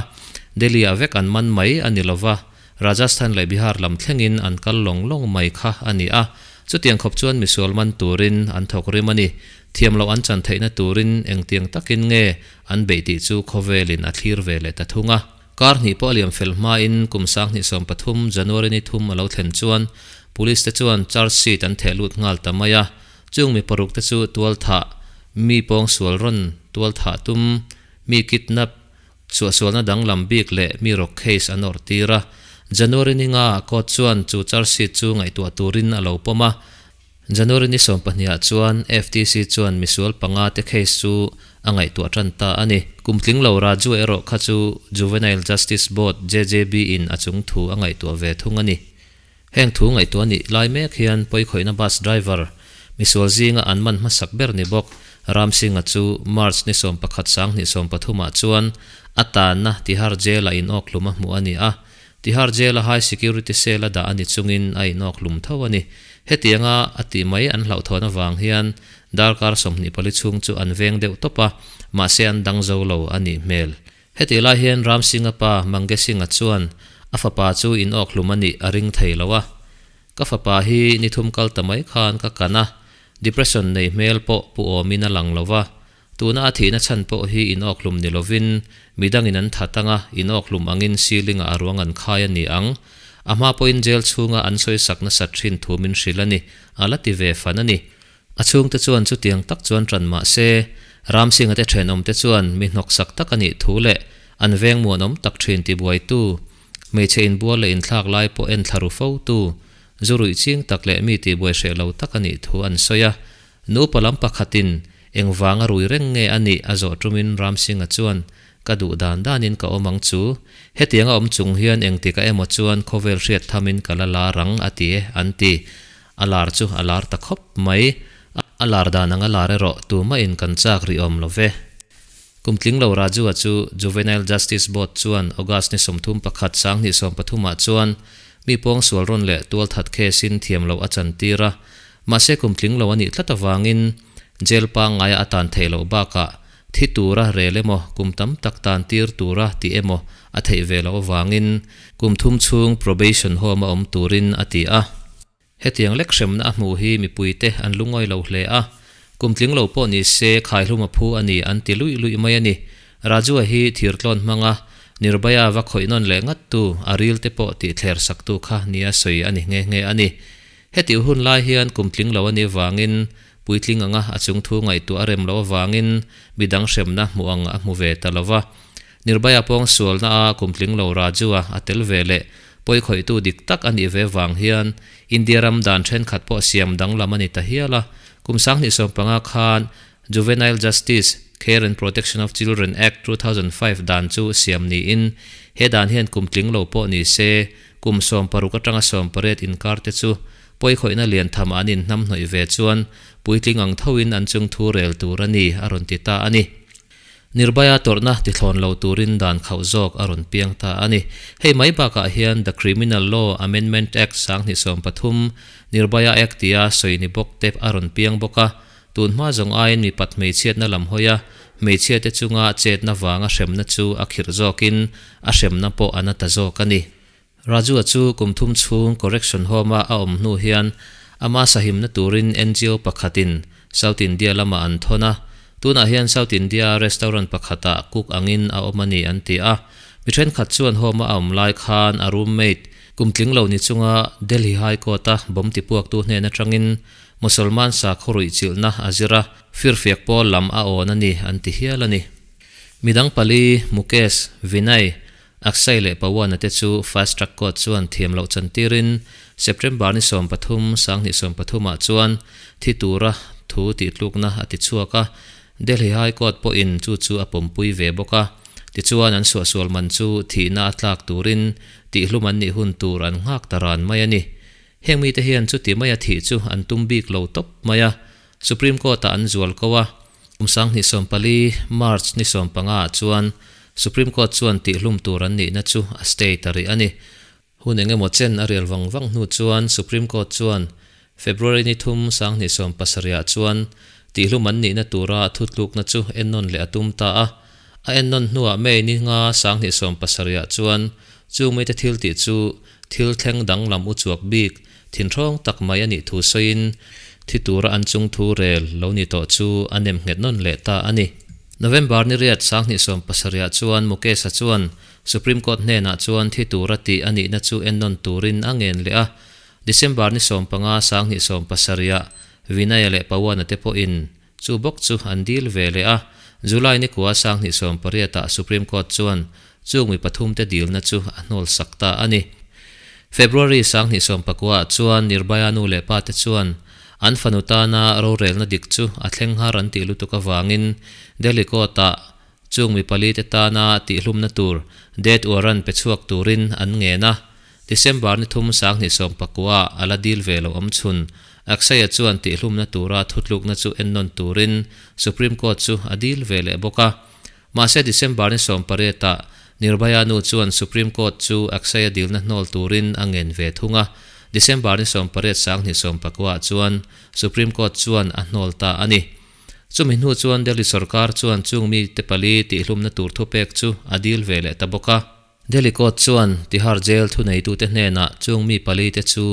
A: Delhi-ah vek an man mai a ni lova, Rajasthan leh Bihar lam thlengin an kal lawng lawng mai kha a ni a. Chutiang khawp chuan misual man turin an thawk rim a ni. Thiam loh an chan theihna turin engtiang takin nge an beih tih chu khawvelin a thlir ve leh ta thung a. Kar hnih pawh a liam fel hmain kum 2013 January ni thum a lo thlen chuan Police te chuan charge sheet an theh lut nghal ta mai a. Chung mi paruk te chu tualthah, mi pawngsual rawn tualthah tum, mi kidnap, Suahsualna danglam bik leh mi rawk case an awrh tir a. January ni nga court chuan chu charge sheet chu ngaihtuah turin a lo pawm a. January ni 12 ah chuan FTC chuan misual panga te case chu a ngaihtuah tan ta a ni. Kum tling lo Raju erawh kha chu Juvenile Justice Board, JJB, in a chung thu a ngaihtuah ve thung a ni. Heng thu ngaihtuah nih lai mek hian pawikhawihna bus driver misual zinga an man hmasak ber ni bawk Ram Singh-a chu March ni 11 2013 ah chuan a tanna Tihar Jail-a inawk hlum a hmuh a ni a. Tihar Jail-a high security cell-a dah a ni chungin a inawk hlum tho a ni. Hetianga a tih mai an hlauhthawn avang hian darkar 24 chhung chu an veng deuh tawp a, mahse an dang zo lo a nih hmel. Hetih lai hian Ram Singh-a pa Mange Singh-a chuan a fapa chu in awk hlum a nih a ring thei lo a. Ka fapa hi ni thum kal ta mai khan ka kan a, depression nei hmel pawh pu awmin a lang lo va. Tuna a thihna chhan pawh hi in awk hlum ni lovin midangin an that anga in awk hlum angin ceiling-ah a ruang an khai a ni ang. A hma pawhin jail chhunga an sawisak nasat thin thu min hrilh a ni, a la ti ve fan a ni. A chhungte chuan chutiang tak chuan ṭan mah se, Ramsingha te ṭhenawmte chuan mi hnawksak tak a nih thu leh an veng muanawm tak ṭhin tibuaitu, hmeichhe inbual leh inthlak lai pawh en thla ru fotu, zu ruih ching tak leh mi tihbuai hreh lo tak a nih thu an sawi a. Nupa lam pakhatin engvanga rui reng nge a nih a zawh ṭumin Ramsingha chuan, Ka duh dan danin ka awm ang chu. Hetianga awm chung hian engtikah emaw chuan khawvel hriat thamin ka la lar ang a ti e, an ti. A lar chu a lar ta khawp mai. A lar dan ang a lar erawh tumahin kan chak rih awm lo ve. Kum tling lo Raju-a chu Juvenile Justice Board chuan August ni 31 2013 ah chuan mi pawngsual rawn leh tualthat case-in thiam loh a chantir a. Mahse kum tling lo a nih tlat avangin jail pangngaia a tan theih loh bakah Thi tura rel emaw, kum tam tak tan tir tura tih emaw a theih ve loh avangin kum thum chhung probation home a awm turin a ti a. Hetiang lek hremna a hmuh hi mipuite an lungawi lo hle a, kum tling lo pawh ni se khaihlum a phu a ni an ti luih luih mai a ni. Rajua hi thirtlawn hmanga Nirbhaya va khawih nawn leh ngattu, a ril te pawh tih thler saktu kha nia sawi a ni nghe nghe a ni. Hetih hun lai hian kum tling lo a nih vangin puitling anga a chungthu ngaihtuah a rem loh avangin midang hremna hmuh ang a hmu ve ta lo va. Nirbhaya pawngsualna a kum tling lo Raju-a a tel ve leh pawikhawihtu dik tak a nih ve vang hian India ram dan thenkhat pawh siam danglam a ni ta hial a. Kum 2015 khan Juvenile Justice, Care and Protection of Children Act, 2005 dan chu siam niin he dan hian kum tling lo pawh ni se kum 16 atanga 18 inkar te chu pawikhawihna lian tham an inhnamhnawih ve chuan puitling ang thoin an chungthu rel tur a ni a rawn ti ta a ni. Nirbhaya tawrhna tithlawn lo turin dan khauh zawk a rawn piang ta a ni. Hei mai bakah hian The Criminal Law Amendment Act 2013, Nirbhaya Act tia sawi ni bawk te a rawn piang bawk a. Tun hma zawng aiin mipat hmeichhiatna lam hawi a, hmeichhiate chunga chetna vanga hremna chu a khirh zawkin a hremna pawh a na ta zawk a ni. Raju-a chu kum thum chhung correction home-a a awm hnu hian ama sahimna turin ngo pakhatin South India lamah an thawn a, tunah hian South India restaurant pakhatah cook angin a awm a ni an ti a. Mi thenkhat chuan home-a a awm lai khan a roommate kum tling lo ni chunga Delhi High Court-a bomb tipuaktu hnen atangin Mosolman sakhaw ruihchilhna a zir a, firfiak pawl lam a awn a ni an ti hial a ni. Midang pali, Mukesh, Vinay, Akshay leh Pawan-a te chu Fast Track Court chuan thiam loh chantirin September ni 13, 2013 ah chuan thi tura thu tihtlukna a ti chhuak a, Delhi High Court pawhin chu chu a pawmpui ve bawk a. Tichuan an suahsual man chu thihna a tlak turin tihlum an nih hun tur an nghak ta ran mai a ni. Heng mite hian chuti maia thih chu an tum bik lo tawp mai a, Supreme Court-ah an zual ko a. Kum 2014 March ni 15 ah chuan Supreme Court chuan tihhlum tur an nihna chu a stay ta rih a ni. Hun eng emaw chen a rial vang vang hnu chuan Supreme Court chuan February ni thum 2017 ah chuan tihhlum an nihna tura thutlukna chu ennawn leh a tum ta a. A ennawn hnuah May ni nga 2017 ah chuan chung mite thil tih chu thil thleng danglam uchuak bik Thinhrawng tak mai a nih thu sawiin thi tura an chung thu rel lo ni tawh chu a nem nghet nawn leh ta a ni. November ni riat 2017 ah chuan Mukesh-a chuan Supreme Court hnenah chuan thi tura tih a nihna chu ennawn turin a ngen leh a. December ni 15 2017 ah Vinaya leh Pawan-a te pawhin chu bawk chu an dil ve leh a. July ni kua 2018 ah Supreme Court chuan Chung mi pathumte dilna chu a hnawl sak ta a ni. February 2019 ah chuan Nirbhaya nu leh pate chuan an fanu tana rorelna dik chu a thleng har an tih lutuk avangin Delhi Court-ah chung mi palite tana tihhlumna tur death warrant pe chhuak turin an ngen a. December ni thum 2019 ah a la dil ve lo awm chhun. Akshay-a chuan tihhlumna tura thutlukna chu ennawn turin Supreme Court chu a dil ve leh bawk a. Mahse December ni 18 ah Nirbhaya nu chuan Supreme Court chu Akshay-a dilna hnawl turin a ngen ve thung a, December ni 18 2019 ah chuan Supreme Court chuan a hnawl ta a ni. Chumi hnu chuan Delhi sorkar chuan chung mite pali tihlumna tur thupek chu a dil ve leh ta bawk a. Delhi Court chuan Tihar Jail thuneitute hnenah chung mi pali te chu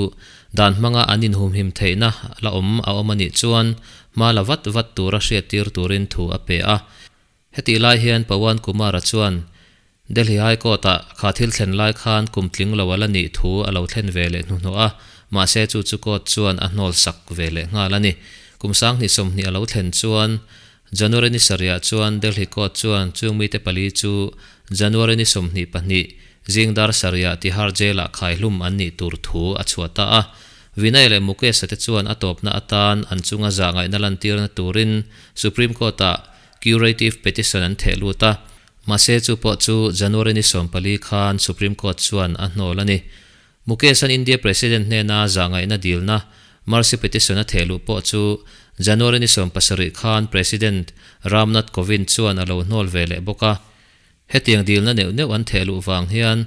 A: dan hmanga an inhumhim theihna la awm a awm a nih chuan hma la vat vat tura hriattir turin thu a pe a. Hetih lai hian Pawan Kumar-a chuan Delhi High Court-ah kha thil thlen lai khan kum tling lo a la nih thu a lo thlen ve leh hnuhnawh a, mahse chu chu court chuan a hnawl sak ve leh nghal a ni. Kum 2020 a lo thlen chuan January ni sarihah chuan Delhi Court chuan chung mite pali chu January ni 22 zing dar sarihah Tihar Jail-ah khaihlum an nih tur thu a chhuah ta a. Vinay leh Mukesh-a te chuan a tawpna atan an chunga zahngaihna lantirna turin Supreme Court-ah Curative petition an theh lut a, mahse chu pawh chu January ni 14 khan Supreme Court chuan a hnawl a ni. Mukesh-a'n India President hnena zahngaihna dilna mercy petition a theh luh pawh chu January ni 17 khan President Ram Nath Kovind chuan a lo hnawl ve leh bawk a. Hetiang dilna neuh neuh an theh luh vang hian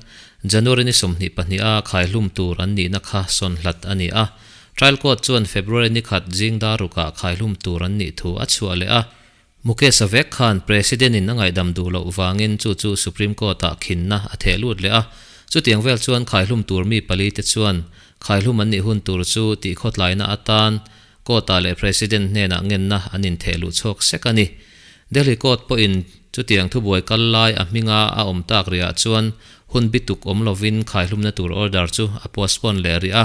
A: January ni 22 a khaihlum tur an nihna kha sawn hlat a ni a. Trial Court chuan February ni khat zing dar rukah khaihlum tur an nih thu a chhuah leh a. Mukesh-a vek khan President-in a ngaihdam duh loh vangin chu chu Supreme Court-ah khinna a theh lut leh a. Chutiang vel chuan khaihlum tur mi pali te chuan khaihlum an nih hun tur chu tihkhawtlaina atan Court-ah leh President hnenah ngenna an intheh luh chhuak sek a ni. Delhi Court pawhin chutiang thubuai kal lai a hminga a awm tak rihah chuan hun bituk awm lovin khaihlumna tur order chu a postpone leh rih a.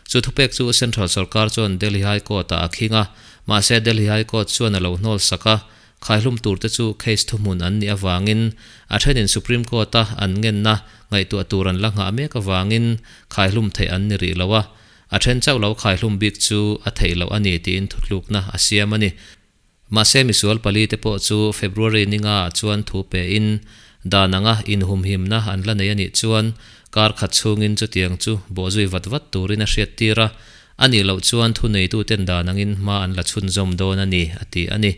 A: Chu thupek chu Central sorkar chuan Delhi High Court-ah a khing a, mahse Delhi High Court chuan a lo hnawl sak a, khaihlum turte chu case thuhmun an nih avangin a thenin Supreme Court-a an ngenna ngaihtuah tur an la nghah mek avangin khaihlum theih an ni rih lo a, a then chauh lo khaihlum bik chu a theih loh a ni tiin thutlukna a siam a ni. Mahse misual pali te pawh chu February ninga ah chuan thu pe in dan anga inhumhimna an la nei a nih chuan kar khat chhungin chutiang chu bawhzui vat vat turin a hriat tir a, a nih loh chuan thuneitu ten dan angin hma an la chhunzawm dawn a ni, a ti a ni.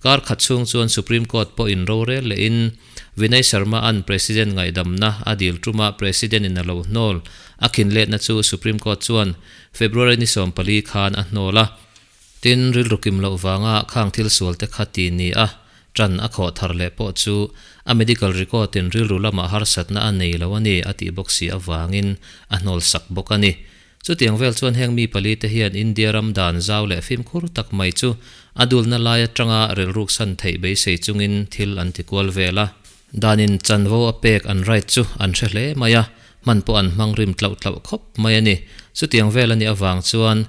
A: Kar khat chhung chuan Supreme Court pawh in rorel leh in Vinay Sharma an President ngaihdamna a dil tuma President in a lo hnawl a khinletna chu Supreme Court chuan February ni 14 khan a hnawl a. Tin, rilru kim loh vanga khang thil sual te kha ti ni a, ṭan a khawh thar leh pawh chu a medical record in rilru lamah harsatna a nei lo a ni a tih bawk si avangin a hnawl sak bawk a ni. Chutiang vel chuan heng mi pali te hian India ram dan zau leh fimkhur tak mai chu a dulna lai atanga rilruk san theih beisei chungin thil an ti kual vel a. Danin chanvo a pek an right chu an hre hle mai a, hman pawh an hmang rim tlauh tlauh khawp mai a ni. Chutiang vel a nih avang chuan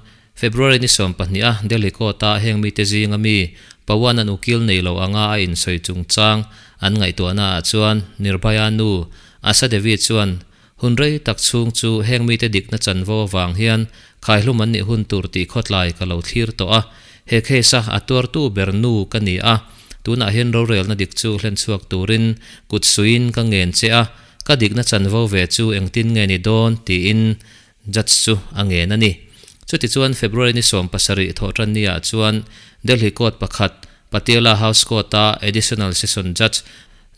A: February ni 12 a Delhi Court a heng mite zinga mi Pawan an ukil nei lo anga a insawi chungchang an ngaihtuahna ah chuan Nirbhaya nu Asha Devi chuan hun rei tak chhung chu heng mite dikna chanvo avang hian khaihlum an nih hun tur tih khawtlai ka lo thlir tawh a, he case a a tuartu ber nu ka ni a, tunah hian rorelna dik chu hlen chhuak turin kut suiin ka ngen che a, ka dikna chanvo ve chu engtin nge ni dawn tiin Judge chu a ngen a ni. Chutichuan February ni 17 thawhtan niah chuan Delhi Court pakhat, Patiala House Court-a Additional Session Judge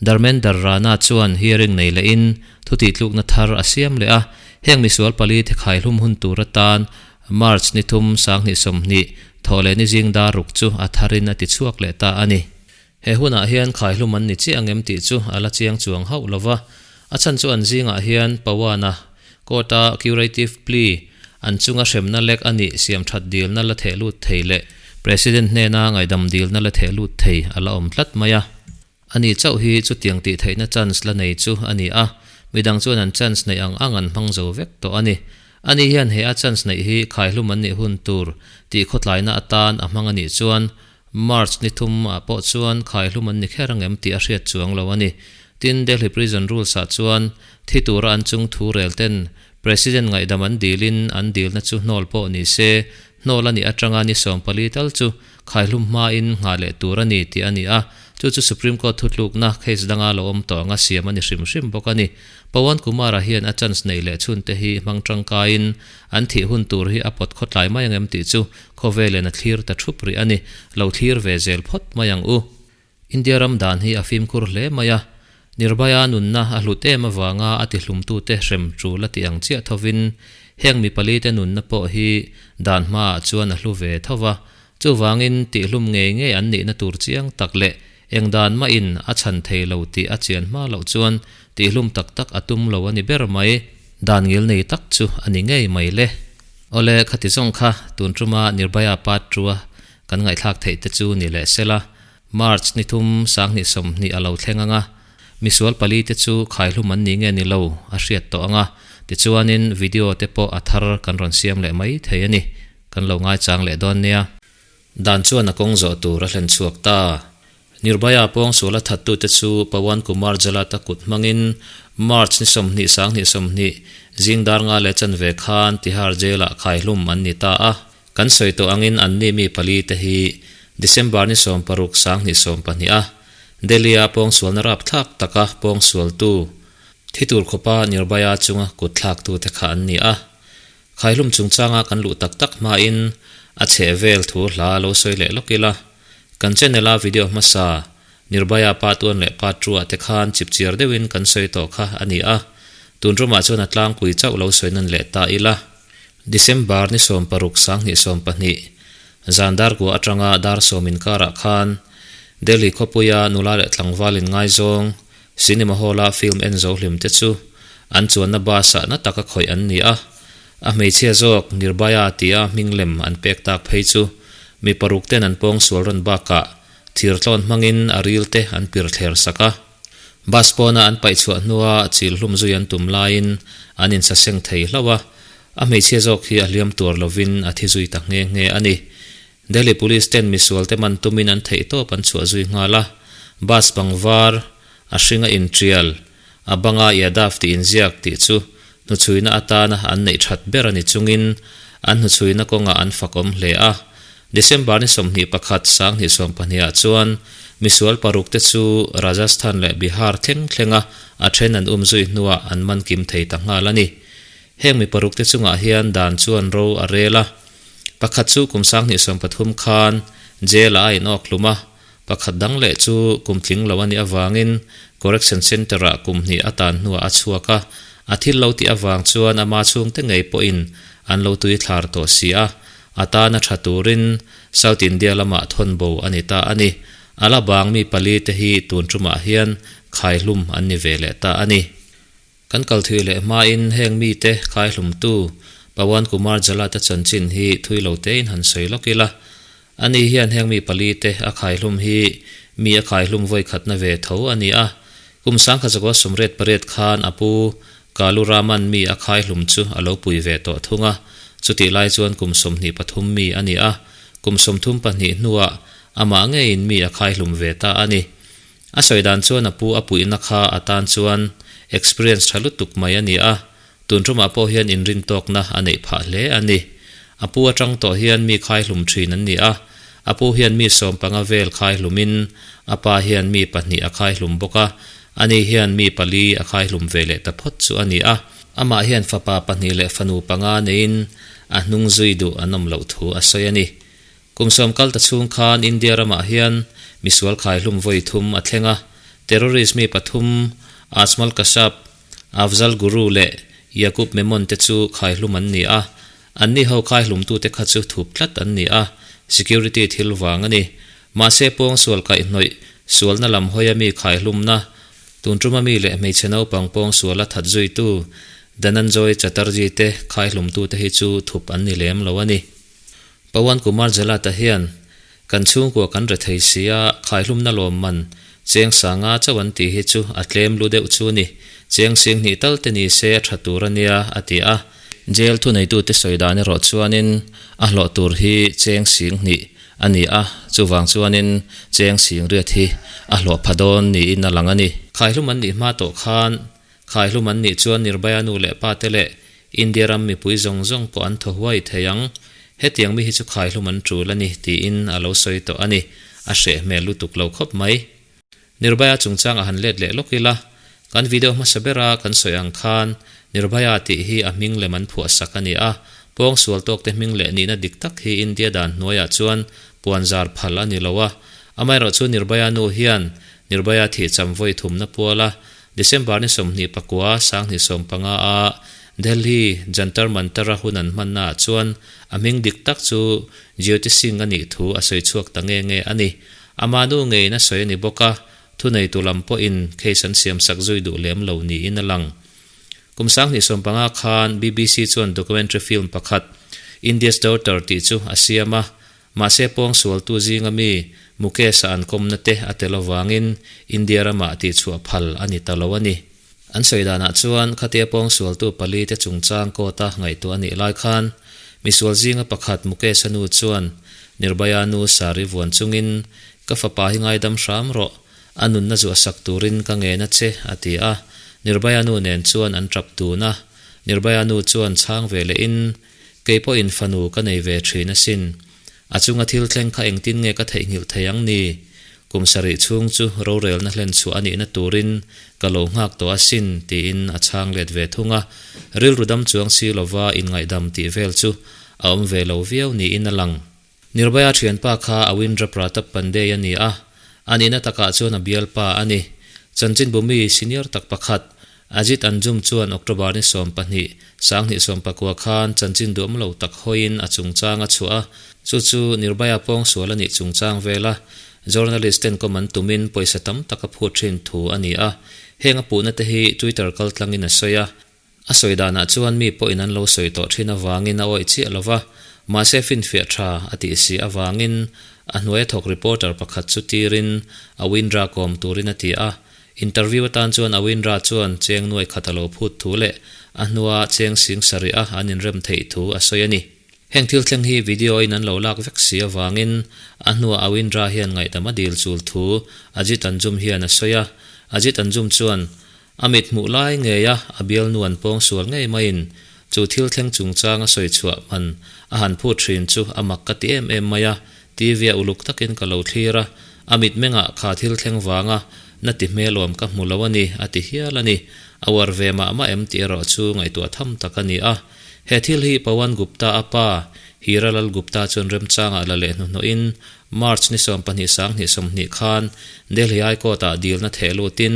A: Dharmender Rana chuan hearing nei lehin thutitlukna thar a siam leh a. Heng misual pali te khaihlum hun tur atan March ni 3 2020 thawh leh ni zing dar ruk chu a tharin a tichhuak leh ta a ni. He hunah hian khaihlum an ni chiah ang em tih chu a la chiang chuang hauh lo va, a chhan chu an zingah hian Pawana Court-a curative plea an chunga hremna lek a nih siam that dilna la theh lut thei leh President hnena ngaihdam dilna la theh lut thei a la awm tlat mai a. Ani chauh hi chutiang tih theihna chance la nei chu a ni a, midang chuan an chance neih ang ang an hmang zo vek tawh a ni. Ani hian he a chance neih hi khaihlum an nih hun tur tih khawtlaina atan a hmang a nih chuan March ni 3 ah pawh chuan khaihlum an ni kher angem tih a hriat chuang lo a ni. Tin, Delhi Prison Rules ah chuan thi tura an chung thu rel ten President ngaihdam an dilin an dilna chu hnawl pawh ni se, hnawl a nih atanga ni 14 tal chu khaihlum hmain nghah leh tur a ni tih a ni a, chu chu Supreme Court thutlukna case danga lo awm tawh anga siam a ni hrim hrim bawk a ni. Pawan Kumar-a hian a chance neih leh chhunte hi hmang tangkaiin an thih hun tur hi a pawt khawtlai mai angem tih chu Khawvelin a thlir ta thup rih a ni, lo thlir ve zel phawt mai ang u. India ram dan hi a fimkhur hle mai a, Nirbhaya nunna a hlut em avanga a tihlumtute hrem tul a tih ang chiah thovin heng mi palite nunna pawh hi dan hmaah chuan a hlu ve tho va, chuvangin tihlum ngei ngei an nihna tur chiang tak leh eng dan mahin a chhan thei lo tih a chian hma loh chuan tihlum tak tak a tum lo a ni ber mai. Dan ngil nei tak chu a ni ngei mai le. Awle, khati zawng kha tun tuma Nirbhaya part tua kan ngaihthlak theih te chu ni leh sela, March ni 3 2020 a lo thleng anga, misual pali te chu khaihlum an ni nge ni lo a hriat tawh anga, tichuanin video te pawh a thar kan rawn siam leh mai thei a ni, kan lo ngaichang leh dawn nia. Dan chuan a kawng zawh tur a hlen chhuak ta. Nirbhaya pawngsual a thattute chu Pawan Kumar Jalata kut hmangin March ni 20 2020 zing dar nga leh chanve khan Tihar Jail-ah khaihlum an ni ta a. Kan sawi tawh angin anni mi pali te hi December ni 16 2012 a Delhi-a pawngsualna rapthlak taka pawngsualtu thi tur khawpa Nirbhaya chunga kut thlaktute kha an ni a. Khaihlum chungchanga kan luh tak tak hmain a chheh vel thu hla lo sawi leh lawk ila. Kan channel a video hmasa Nirbhaya part one leh part two ah te khan chipchiar deuhin kan sawi tawh kha a ni a, tun tumah chuan a tlangpui chauh lo sawi nan leh ta ila. December ni 16 2012 zan dar kua atanga dar sawm inkarah khan. Delhi khawpuia nula leh tlangval inngaizawng cinema hall-a film en zo hlim te chu an chuanna bus-ah na taka khawih an ni a. A hmeichhia zawk Nirbhaya tia hming lem an pek tak phei chu mi paruk ten an pawngsual rawn bakah thirtlawn hmangin a ril te an pir thler sak a. Bus pawna an paih chhuah hnua chil hlum zui an tum laiin an insaseng thei hlauh a, a hmeichhia zawk hi a hliam tuar lovin a thi zui ta nghe nghe a ni. Delhi Police ten misual te man tumin an theihtawp an chhuah zui nghal a, bus bang var, a hringa intial, a banga Yadav tih inziak tih chu hnuchhuina atana an neih that ber a ni chungin an hnuchhuina kawngah an fakawm hle a. December ni 21 2020 ah chuan misual paruk te chu Rajasthan leh Bihar thleng thlenga a then an um zui hnuah an man kim thei ta nghal a ni. Heng mi paruk te chungah hian dan chuan ro a rel a. Pakhat chu kum 2013 khan jail ah a inawk hlum a, pakhat dang leh chu kum tling lo a nih avangin Correction Centre ah kum hnih a tan hnuah a chhuak a, a thil lo tih avang chuan ama chhungte ngei pawhin an lo tui thlar tawh si a, a tan a tha turin South India lamah thawn bo a ni ta a ni. A la bang mi pali te hi tun tumah hian khaihlum an ni ve leh ta a ni. Kan kal thui leh hmain heng mite khaihlumtu Pawan Kumar Jalata chanchin hi thui lo tein han sawi lawk ila. Ani hian heng mi pali te a khaihlum hi mi a khaihlum vawi khatna ve tho a ni a. Kum 1988 khan a pu Kalu Raman mi a khaihlum chu a lo pui ve tawh thung a. Chutih lai chuan kum 23 mi a ni a. Kum 34 hnuah amah ngeiin mi a khaihlum ve ta a ni. A sawi dan chuan a pu a puihna kha a tan chuan experience tha lutuk mai a ni a, tun tumah pawh hian inrin tawkna a neih phah hle a ni. A pu atang tawh hian mi khaihlum thin an ni a, a pu hian mi 15 vel khaihlumin a pa hian mi pahnih a khaihlum bawk a, ani hian mi pali a khaihlum ve leh ta phawt chu a ni a. Amah hian fapa pahnih leh fanu panga neiin a hnung zui duh an awm loh thu a sawi a ni. Kum sawm kal ta chhung khan India ramah hian misual khaihlum vawi thum a thleng a, terrorist mi pathum Ajmal Kasab, Afzal Guru leh Yakub Memon te chu khaihlum an ni a, anni ho khaihlumtute kha chu thup tlat an ni a, security thil vang a ni. Mahse pawngsual kaihhnawih sualna lam hawia mi khaihlumna, tun tuma mi leh hmeichhe naupang pawngsuala that zuitu Dhananjoy Chatterjee te khaihlumtute hi chu thup an ni lem lo a ni. Pawan Kumar Jalata hian, Kan chhungkua kan re thei si a, khaihlumna lawm man cheng sanga chauh an tih hi chu a tlem lu deuh chu ni. Cheng sing hnih tal te ni se a tha tur a nia, a ti a. Jail thuneitute sawi dan erawh chuanin a hlawh tur hi cheng sing hnih a ni a, chuvang chuanin cheng sing riat hi a hlawh pha dawn niin a lang a ni. Khaihlum an nih hma tawh khan Khaihlum an nih chuan Nirbhaya nu leh pa te leh India ram mipui zawng zawng pawh an thaw huai thei ang. Hetiang mi hi chu khaihlum an tul a ni, tiin a lo sawi tawh a ni. A hreh hmel lutuk lo khawp mai. Nirbhaya chungchang a han let leh lawk ila, kan video hmasa bera kan sawi ang khan Nirbhaya tih hi a hming lem an phuah sak a ni a, pawngsual tawkte hming leh nihna dik tak hi India dan hnuaiah chuan puanzar phal a ni lo a. Amaherawhchu Nirbhaya nu hian Nirbhaya thihcham vawi thumna puala December ni 29 2015 a Delhi Jantar Mantar-a hun an hmannaah chuan a hming dik tak chu Jyoti Singh a nih thu a sawi chhuak ta nge nge a ni. Ama nu ngeiin a sawi a ni bawk a, thuneitu lam pawhin case an siamsak zui duh lem lo niin a lang. Kum 2015 khan BBC chuan documentary film pakhat India's Daughter tih chu a siam a, Mahse pawngsualtu zinga mi Mukesh-a an kawmna te a tel avangin India ramah tihchhuah phal a ni ta lo a ni. An sawi danah chuan khatia pawngsualtu pali te chungchang court-a ngaihtuah a nih lai khan misual zinga pakhat Mukesh-a nu chuan Nirbhaya nu sari vuan chungin ka fapa hi ngaidam hram rawh, a nunna zuah sak turin ka ngen a che a ti a. Nirbhaya nu nen chuan an tap dun a. Nirbhaya nu chuan chhang ve lehin Kei pawhin fanu ka nei ve thin asin. A chunga thil thleng kha engtin nge ka theihnghilh thei ang ni? Kum sarih chhung chu rorelna hlen chhuah a nihna turin ka lo nghak tawh asin, tiin a chhang let ve thung a. Rilru dam chuang si lova inngaihdam tih vel chu a awm ve lo viau niin a lang. Nirbhaya thianpa kha Awindra Pratap Pandey a ni a, a nihna takah chuan a bialpa a ni. Chanchinbumi senior tak pakhat, Ajit Anjum chuan October ni 12, 2019 khan chanchin duhawm lo tak hawiin a chungchang a chhuah a, chu chu Nirbhaya pawngsual a nih chungchang vela Journalist ten kawm an tumin pawisa tam tak a phut thin thu a ni a, heng a puhna te hi Twitter kaltlangin a sawi a. A sawi danah chuan mi pawhin an lo sawi tawh thin avangin a awih chiah lo va, mahse finfiah tha a tih si avangin a hnuaia thawk reporter pakhat chu tirin Awindra kawm turin a ti a. Interview atan chuan Awindra chuan cheng nuai khat a lo phut thu leh a hnua cheng sing sarih a an inrem theih thu a sawi a ni. Heng thil thleng hi video in an lo lak vek si avangin a hnuah Awindra hian ngaihdam a dil chul thu Ajit Anjum hian a sawi a. Ajit Anjum chuan a mit hmuh lai ngeia a bialnu an pawng sual ngei maiin chu thil thleng chungchang a sawi chhuah man a han phut thin chu a mak ka ti em em mai a, TV a uluk takin ka lo thlir a, a mitmengah kha thil thleng vanga na ti hmelawm ka hmu lo a ni a ti hial a ni. A uar ve mah mah em tih erawh chu ngaihtuah tham tak a ni a. He thil hi Pawan Gupta a pa, Hiralal Gupta chuan remchangah la leh hnuhnawhin March ni 12 2020 khan Delhi High Court-ah dilna theh lutin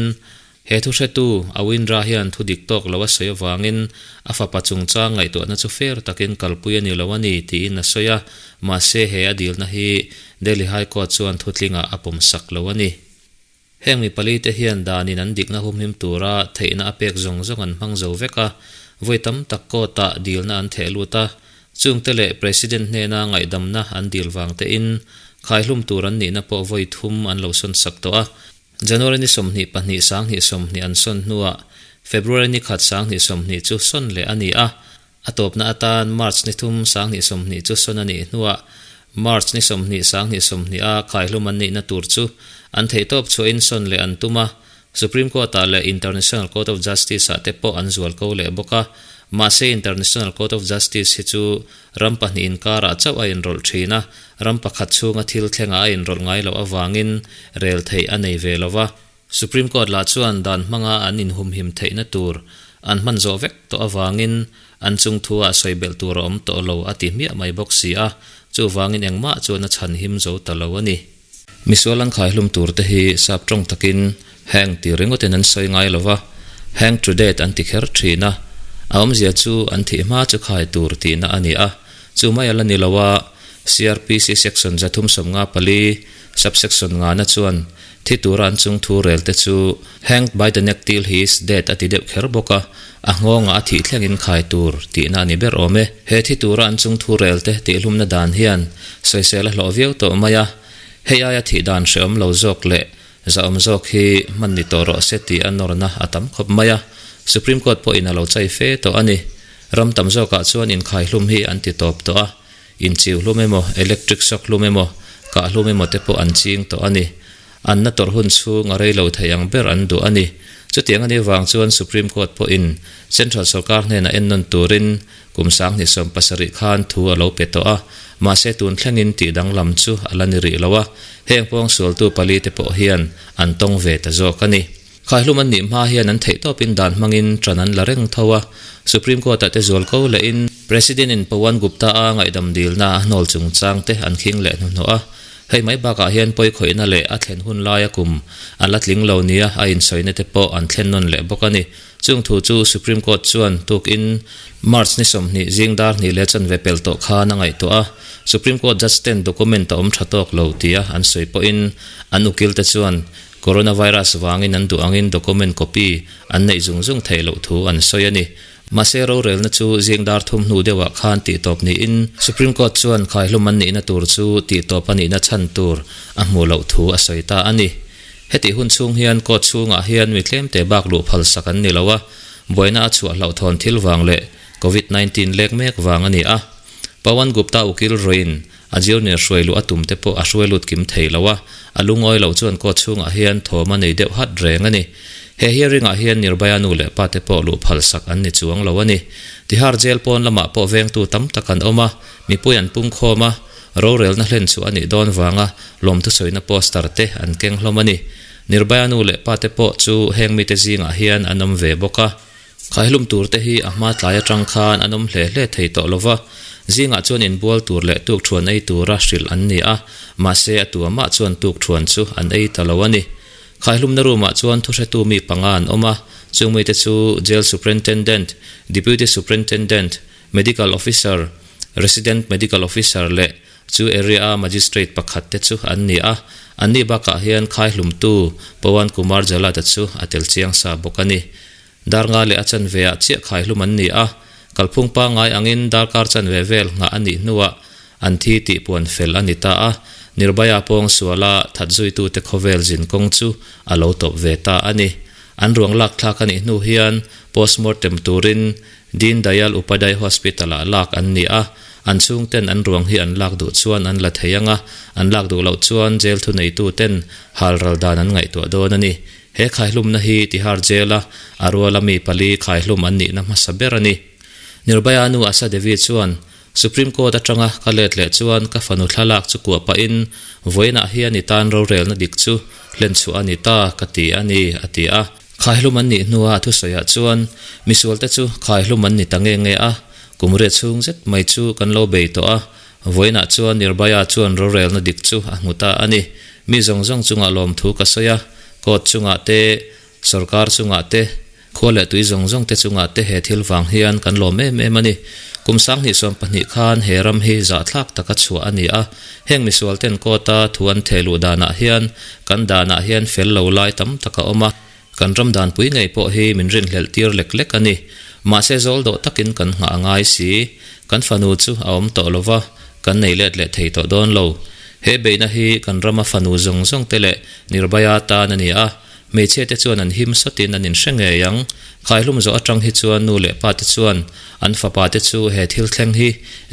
A: he thu hretu Awindra hian thu dik tawk lo a sawi avangin a fapa chungchang ngaihtuahna chu fair takin kalpui a ni lo a ni tiin a sawi a, mahse he a dilna hi Delhi High Court chuan thutlingah a pawmsak lo a ni. Heng mi pali te hian danin an dikna humhim tura theihna a pek zawng zawng an hmang zo vek a, vawi tam tak court-ah dilna an theh lut a, chungte leh President hnena ngaihdamna an dil vang tein khaihlum tur an nihna pawh vawi thum an lo sawn sak tawh a. January ni 22 2020 an sawn hnuah February ni khat 2020 chu sawn leh a ni a, A tawpna atan March ni thum 2020 chu sawn a nih hnuah March ni 20 2020 a khaihlum an nihna tur chu an theihtawp chhuahin sawn leh an tum a, Supreme Court-ah leh International Court of Justice-ah te pawh an zual ko leh bawk a. Mahse International Court of Justice hi chu ram pahnih inkarah chauh a inrawlh thin a, ram pakhat chhunga thil thlengah a inrawlh ngai loh avangin rel theih a nei ve lo va. Supreme Court lah chuan dan hmanga an inhumhim theihna tur an hman zawh vek tawh avangin an chung thu-ah sawi belh tur a awm tawh lo a ti hmiah mai bawk si a, chuvangin engmah chuan a chhan him zo ta lo a ni. Misual an khaihlum tur te hi sap tawng takin hang ti ringawtin an sawi ngai lo va, hang to death an ti kher thin a, a awmzia chu an thih hma chu khai tur tihna a ni a, chu mai a la ni lo a, CRPC section 354, subsection ngana chuan Thi tura an chung thu rel te chu Hanged by the neck till he is dead a ti deuh kher bawk a, a nghawngah a thih thlengin khai tur tihna a ni ber awm e. He thi tura an chung thu rel te tihhlumna dan hian sawisel a hlawh viau tawh mai a, hei aia thih dan hrehawm lo zawk leh zahawm zawk hi hman ni tawh rawh se tih a nawrna a tam khawp mai a, Supreme Court pawhin a lo chai fe tawh a ni. Ram tam zawkah chuan inkhaihlum hi an ti tawp tawh a. Inchiu hlum emaw, electric shock hlum emaw, kah hlum emaw te pawh an ching tawh a ni. An na tawrh hun chhung a rei lo thei ang ber an duh a ni. Chutiang a nih vang chuan Supreme Court pawhin Central sorkar hnenah ennawn turin kum 2070 khan thu a lo pe tawh a, mahse tun thlengin tih danglam chu a la ni rih lo a, heng pawngsualtu pali te pawh hian an tawng ve ta zawk a ni. Khaihlum an nih hma hian an theihtawpin dan hmangin ṭan an la reng tho a, Supreme Court-ah te zual ko lehin President-in Pawan Gupta-a ngaihdam dilna a hnawl chungchang te an khing leh hnuhnawh a. Hei mai bakah hian pawikhawihna leh a thlen hun laia kum a la tling lo nia a insawina te pawh an thlen nawn leh bawk a ni. Chung thu chu Supreme Court chuan tukin March ni 20 zing dar hnih leh chanve pelh tawh khan a ngaihtuah a, Supreme Court judge ten document a awm tha tawk lo tia an sawi pawhin an ukil te chuan Coronavirus vangin an duh angin document copy an neih zung zung theih loh thu an sawi a ni. Mahse rorelna chu zing dar thum hnu deuhah khan tihtawp niin Supreme Court chuan khaihlum an nihna tur chu tihtawp a nihna chhan tur a hmuh loh thu a sawi ta a ni. Hetih hun chhung hian court chhungah hian mi tlemte bak luh phalsak an ni lo a, buaina a chhuah hlauhthawn thil vang leh Covid 19 lek mek vang a ni a. Pawan Gupta ukil ruiin A junior hruai luh a tum te pawh a hruai lut kim thei lo a, a lungawi loh chuan court chhungah hian thawm a nei deuh hat reng a ni. He hearing ah hian Nirbhaya nu leh pa te pawh luh phal sak an ni chuang lo a ni. Tihar jail pawn lamah pawh vengtu tam tak an awm a, mipui an pung khawm a, rorelna hlen chu a nih dawn vanga lawmthusawina poster te an keng hlawm a ni. Nirbhaya nu leh pa te pawh chu heng mite zingah hian an awm ve bawk a. Khaihlum tur te hi a hma tlai atang khan an awm hle hle thei tawh lo va, zingah chuan inbual tur leh tukthuan ei tura hrilh an ni a, mahse a tua mah chuan tukthuan chu an ei ta lo a ni. Khaihlumna room ah chuan thuhretu mi panga an awm a, chung mite chu Jail Superintendent, Deputy Superintendent, Medical Officer, Resident Medical Officer leh. Chu area-a magistrate pakhat te chu an ni a, anni bakah hian khaihlumtu Pawan Kumar Jalad-a chu a tel chiang sa bawk a ni. Dar nga leh a chanve ah chiah khaihlum an ni a, kalphung pangngai angin darkar chanve vel nghah a nih hnuah an thi tih puan fel a ni ta a, Nirbhaya pawng suala that zuitute khawvel zin kawng chu a lo tawp ve ta a ni. An ruang lak thlak a nih hnu hian postmortem turin Deen Dayal Upadhyay Hospital-ah lak an ni a, an chhungten an ruang hi an lak duh chuan an la thei ang a, an lak duh loh chuan jail thuneituten halral dan an ngaihtuah dawn a ni. He khaihlumna hi Tihar Jail-a a ruala mi pali khaihlum an nihna hmasa ber a ni. Nirbhaya nu Asha Devi chuan, Supreme Court atanga ka let leh chuan ka fanu thlalak chu kuah pahin vawiinah hian i tan rorelna dik chu hlenchhuah a ni ta ka ti a ni, a ti a. Khaihlum an nih hnua a thusawiah chuan misualte chu khaihlum an ni ta nge nge a, kum riat chhung zet mai chu kan lo bei tawh a, vawiinah chuan Nirbhaya chuan rorelna dik chu a hmu ta a ni. Mi zawng zawng chungah lawmthu ka sawi a, court chungah te, Sorkar chungah te, khua leh tui zawng zawng te chungah te he thil vang hian kan lawm em em a ni. Kum 2020 khan he ram hi zahthlak taka chhuah a ni a, heng misual ten court-a thu an theh luh danah hian kan danah hian fel lo lai tam tak a awm a, kan ram danpui ngei pawh hi min rinhlelh tir lek lek a ni. Mahse zawl dawh takin kan nghah a ngai si. Kan fanu chu a awm tawh lo va, kan nei let leh thei tawh dawn lo. He beihna hi kan rama fanu zawng zawng te leh Nirbhaya tan a ni a, Hmeichhia te chuan an him sawtin an inhre ngei ang. Khaihlum zawh atang hi chuan nu leh pa te chuan an fapa te chu he thil thleng hi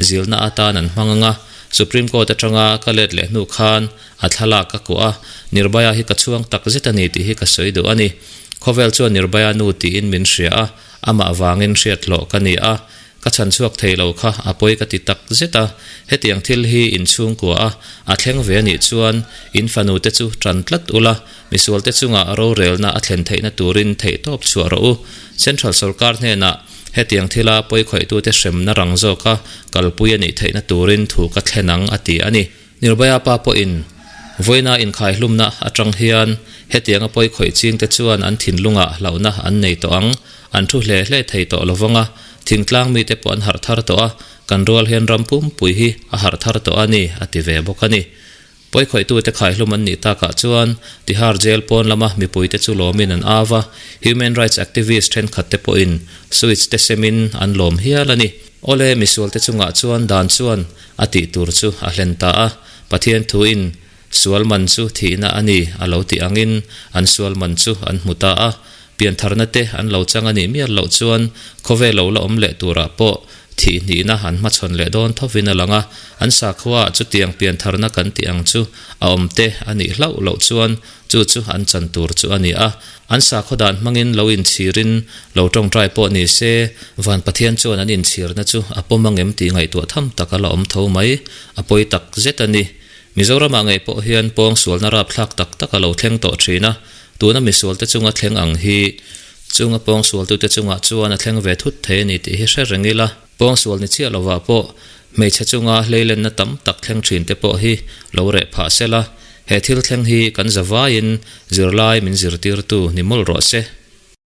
A: zilna atan an hmang ang a. Supreme Court atanga ka let leh hnu khan a thlalak ka kuah a, Nirbhaya hi ka chhuang tak zet a ni tih hi ka sawi duh a ni. Khawvel chuan Nirbhaya nu tiin min hria a, amah vangin hriat hlawh ka ni a. Ka chhan chhuak thei lo kha a pawi ka ti tak zet a, hetiang thil hi in chhungkua a a thleng ve a nih chuan in fanu te chu tan tlat ula, misual te chunga rorelna a thlen theihna turin theihtawp chhuah rawh u. Central sorkar hnenah hetiang thila pawi khawihtute hremna rang zawka kalpui a nih theihna turin thu ka thlen ang a ti a ni. Nirbhaya pa pawhin vawiina inkhaihlumna atang hian hetianga pawi khawih chingte chuan an thinlungah hlauhna an nei tawh ang, an thu hle hle thei tawh lovang a, thingtlang mite pawh an harh thar tawh a, kan rual hian ram pumpui hi a harh thar tawh a ni, a ti ve bawk a ni. Pawi khawihtute khaihlum an nih takah chuan Tihar Jail pawn lama mipuite chu lawmin an au a, human rights activist thenkhatte pawhin sweets te semin an lawm hial a ni. Awle, misualte chungah chuan dan chuan a tih tur chu a hlen ta a, Pathian thuin sual man chu thihna a ni a lo tih angin an sual man chu an hmu ta a, piantharna te an lo chang a nih mial loh chuan khawvel lo la awm leh turah pawh thih hnihna an hmachhawn leh dawn thovin a lang a, an sakhuaah chutiang piantharna kan tih ang chu a awm te a nih hlauh loh chuan chu chu an chan tur chu a ni a, an sakhaw dan hmangin lo inchhirin lo tawngtai pawh ni se, van Pathian chuan an inchhirna chu a pawm angem tih ngaihtuah tham tak a la awm tho mai, a pawi tak zet a ni. Mizoramah ngei pawh hian pawng sualna rapthlak tak tak a lo thleng tawh thin a, tuna misualte chunga thleng ang hi chunga pawngsualtute chungah chuan a thleng ve thut thei a ni tih hi hre reng ila, pawngsual ni chiah lovah pawh hmeichhe chunga hleilenna tam tak thleng thinte pawh hi lo reh phah sela, he thil thleng hi kan zavaiin zirlai min zirtirtu ni mawlh rawh se.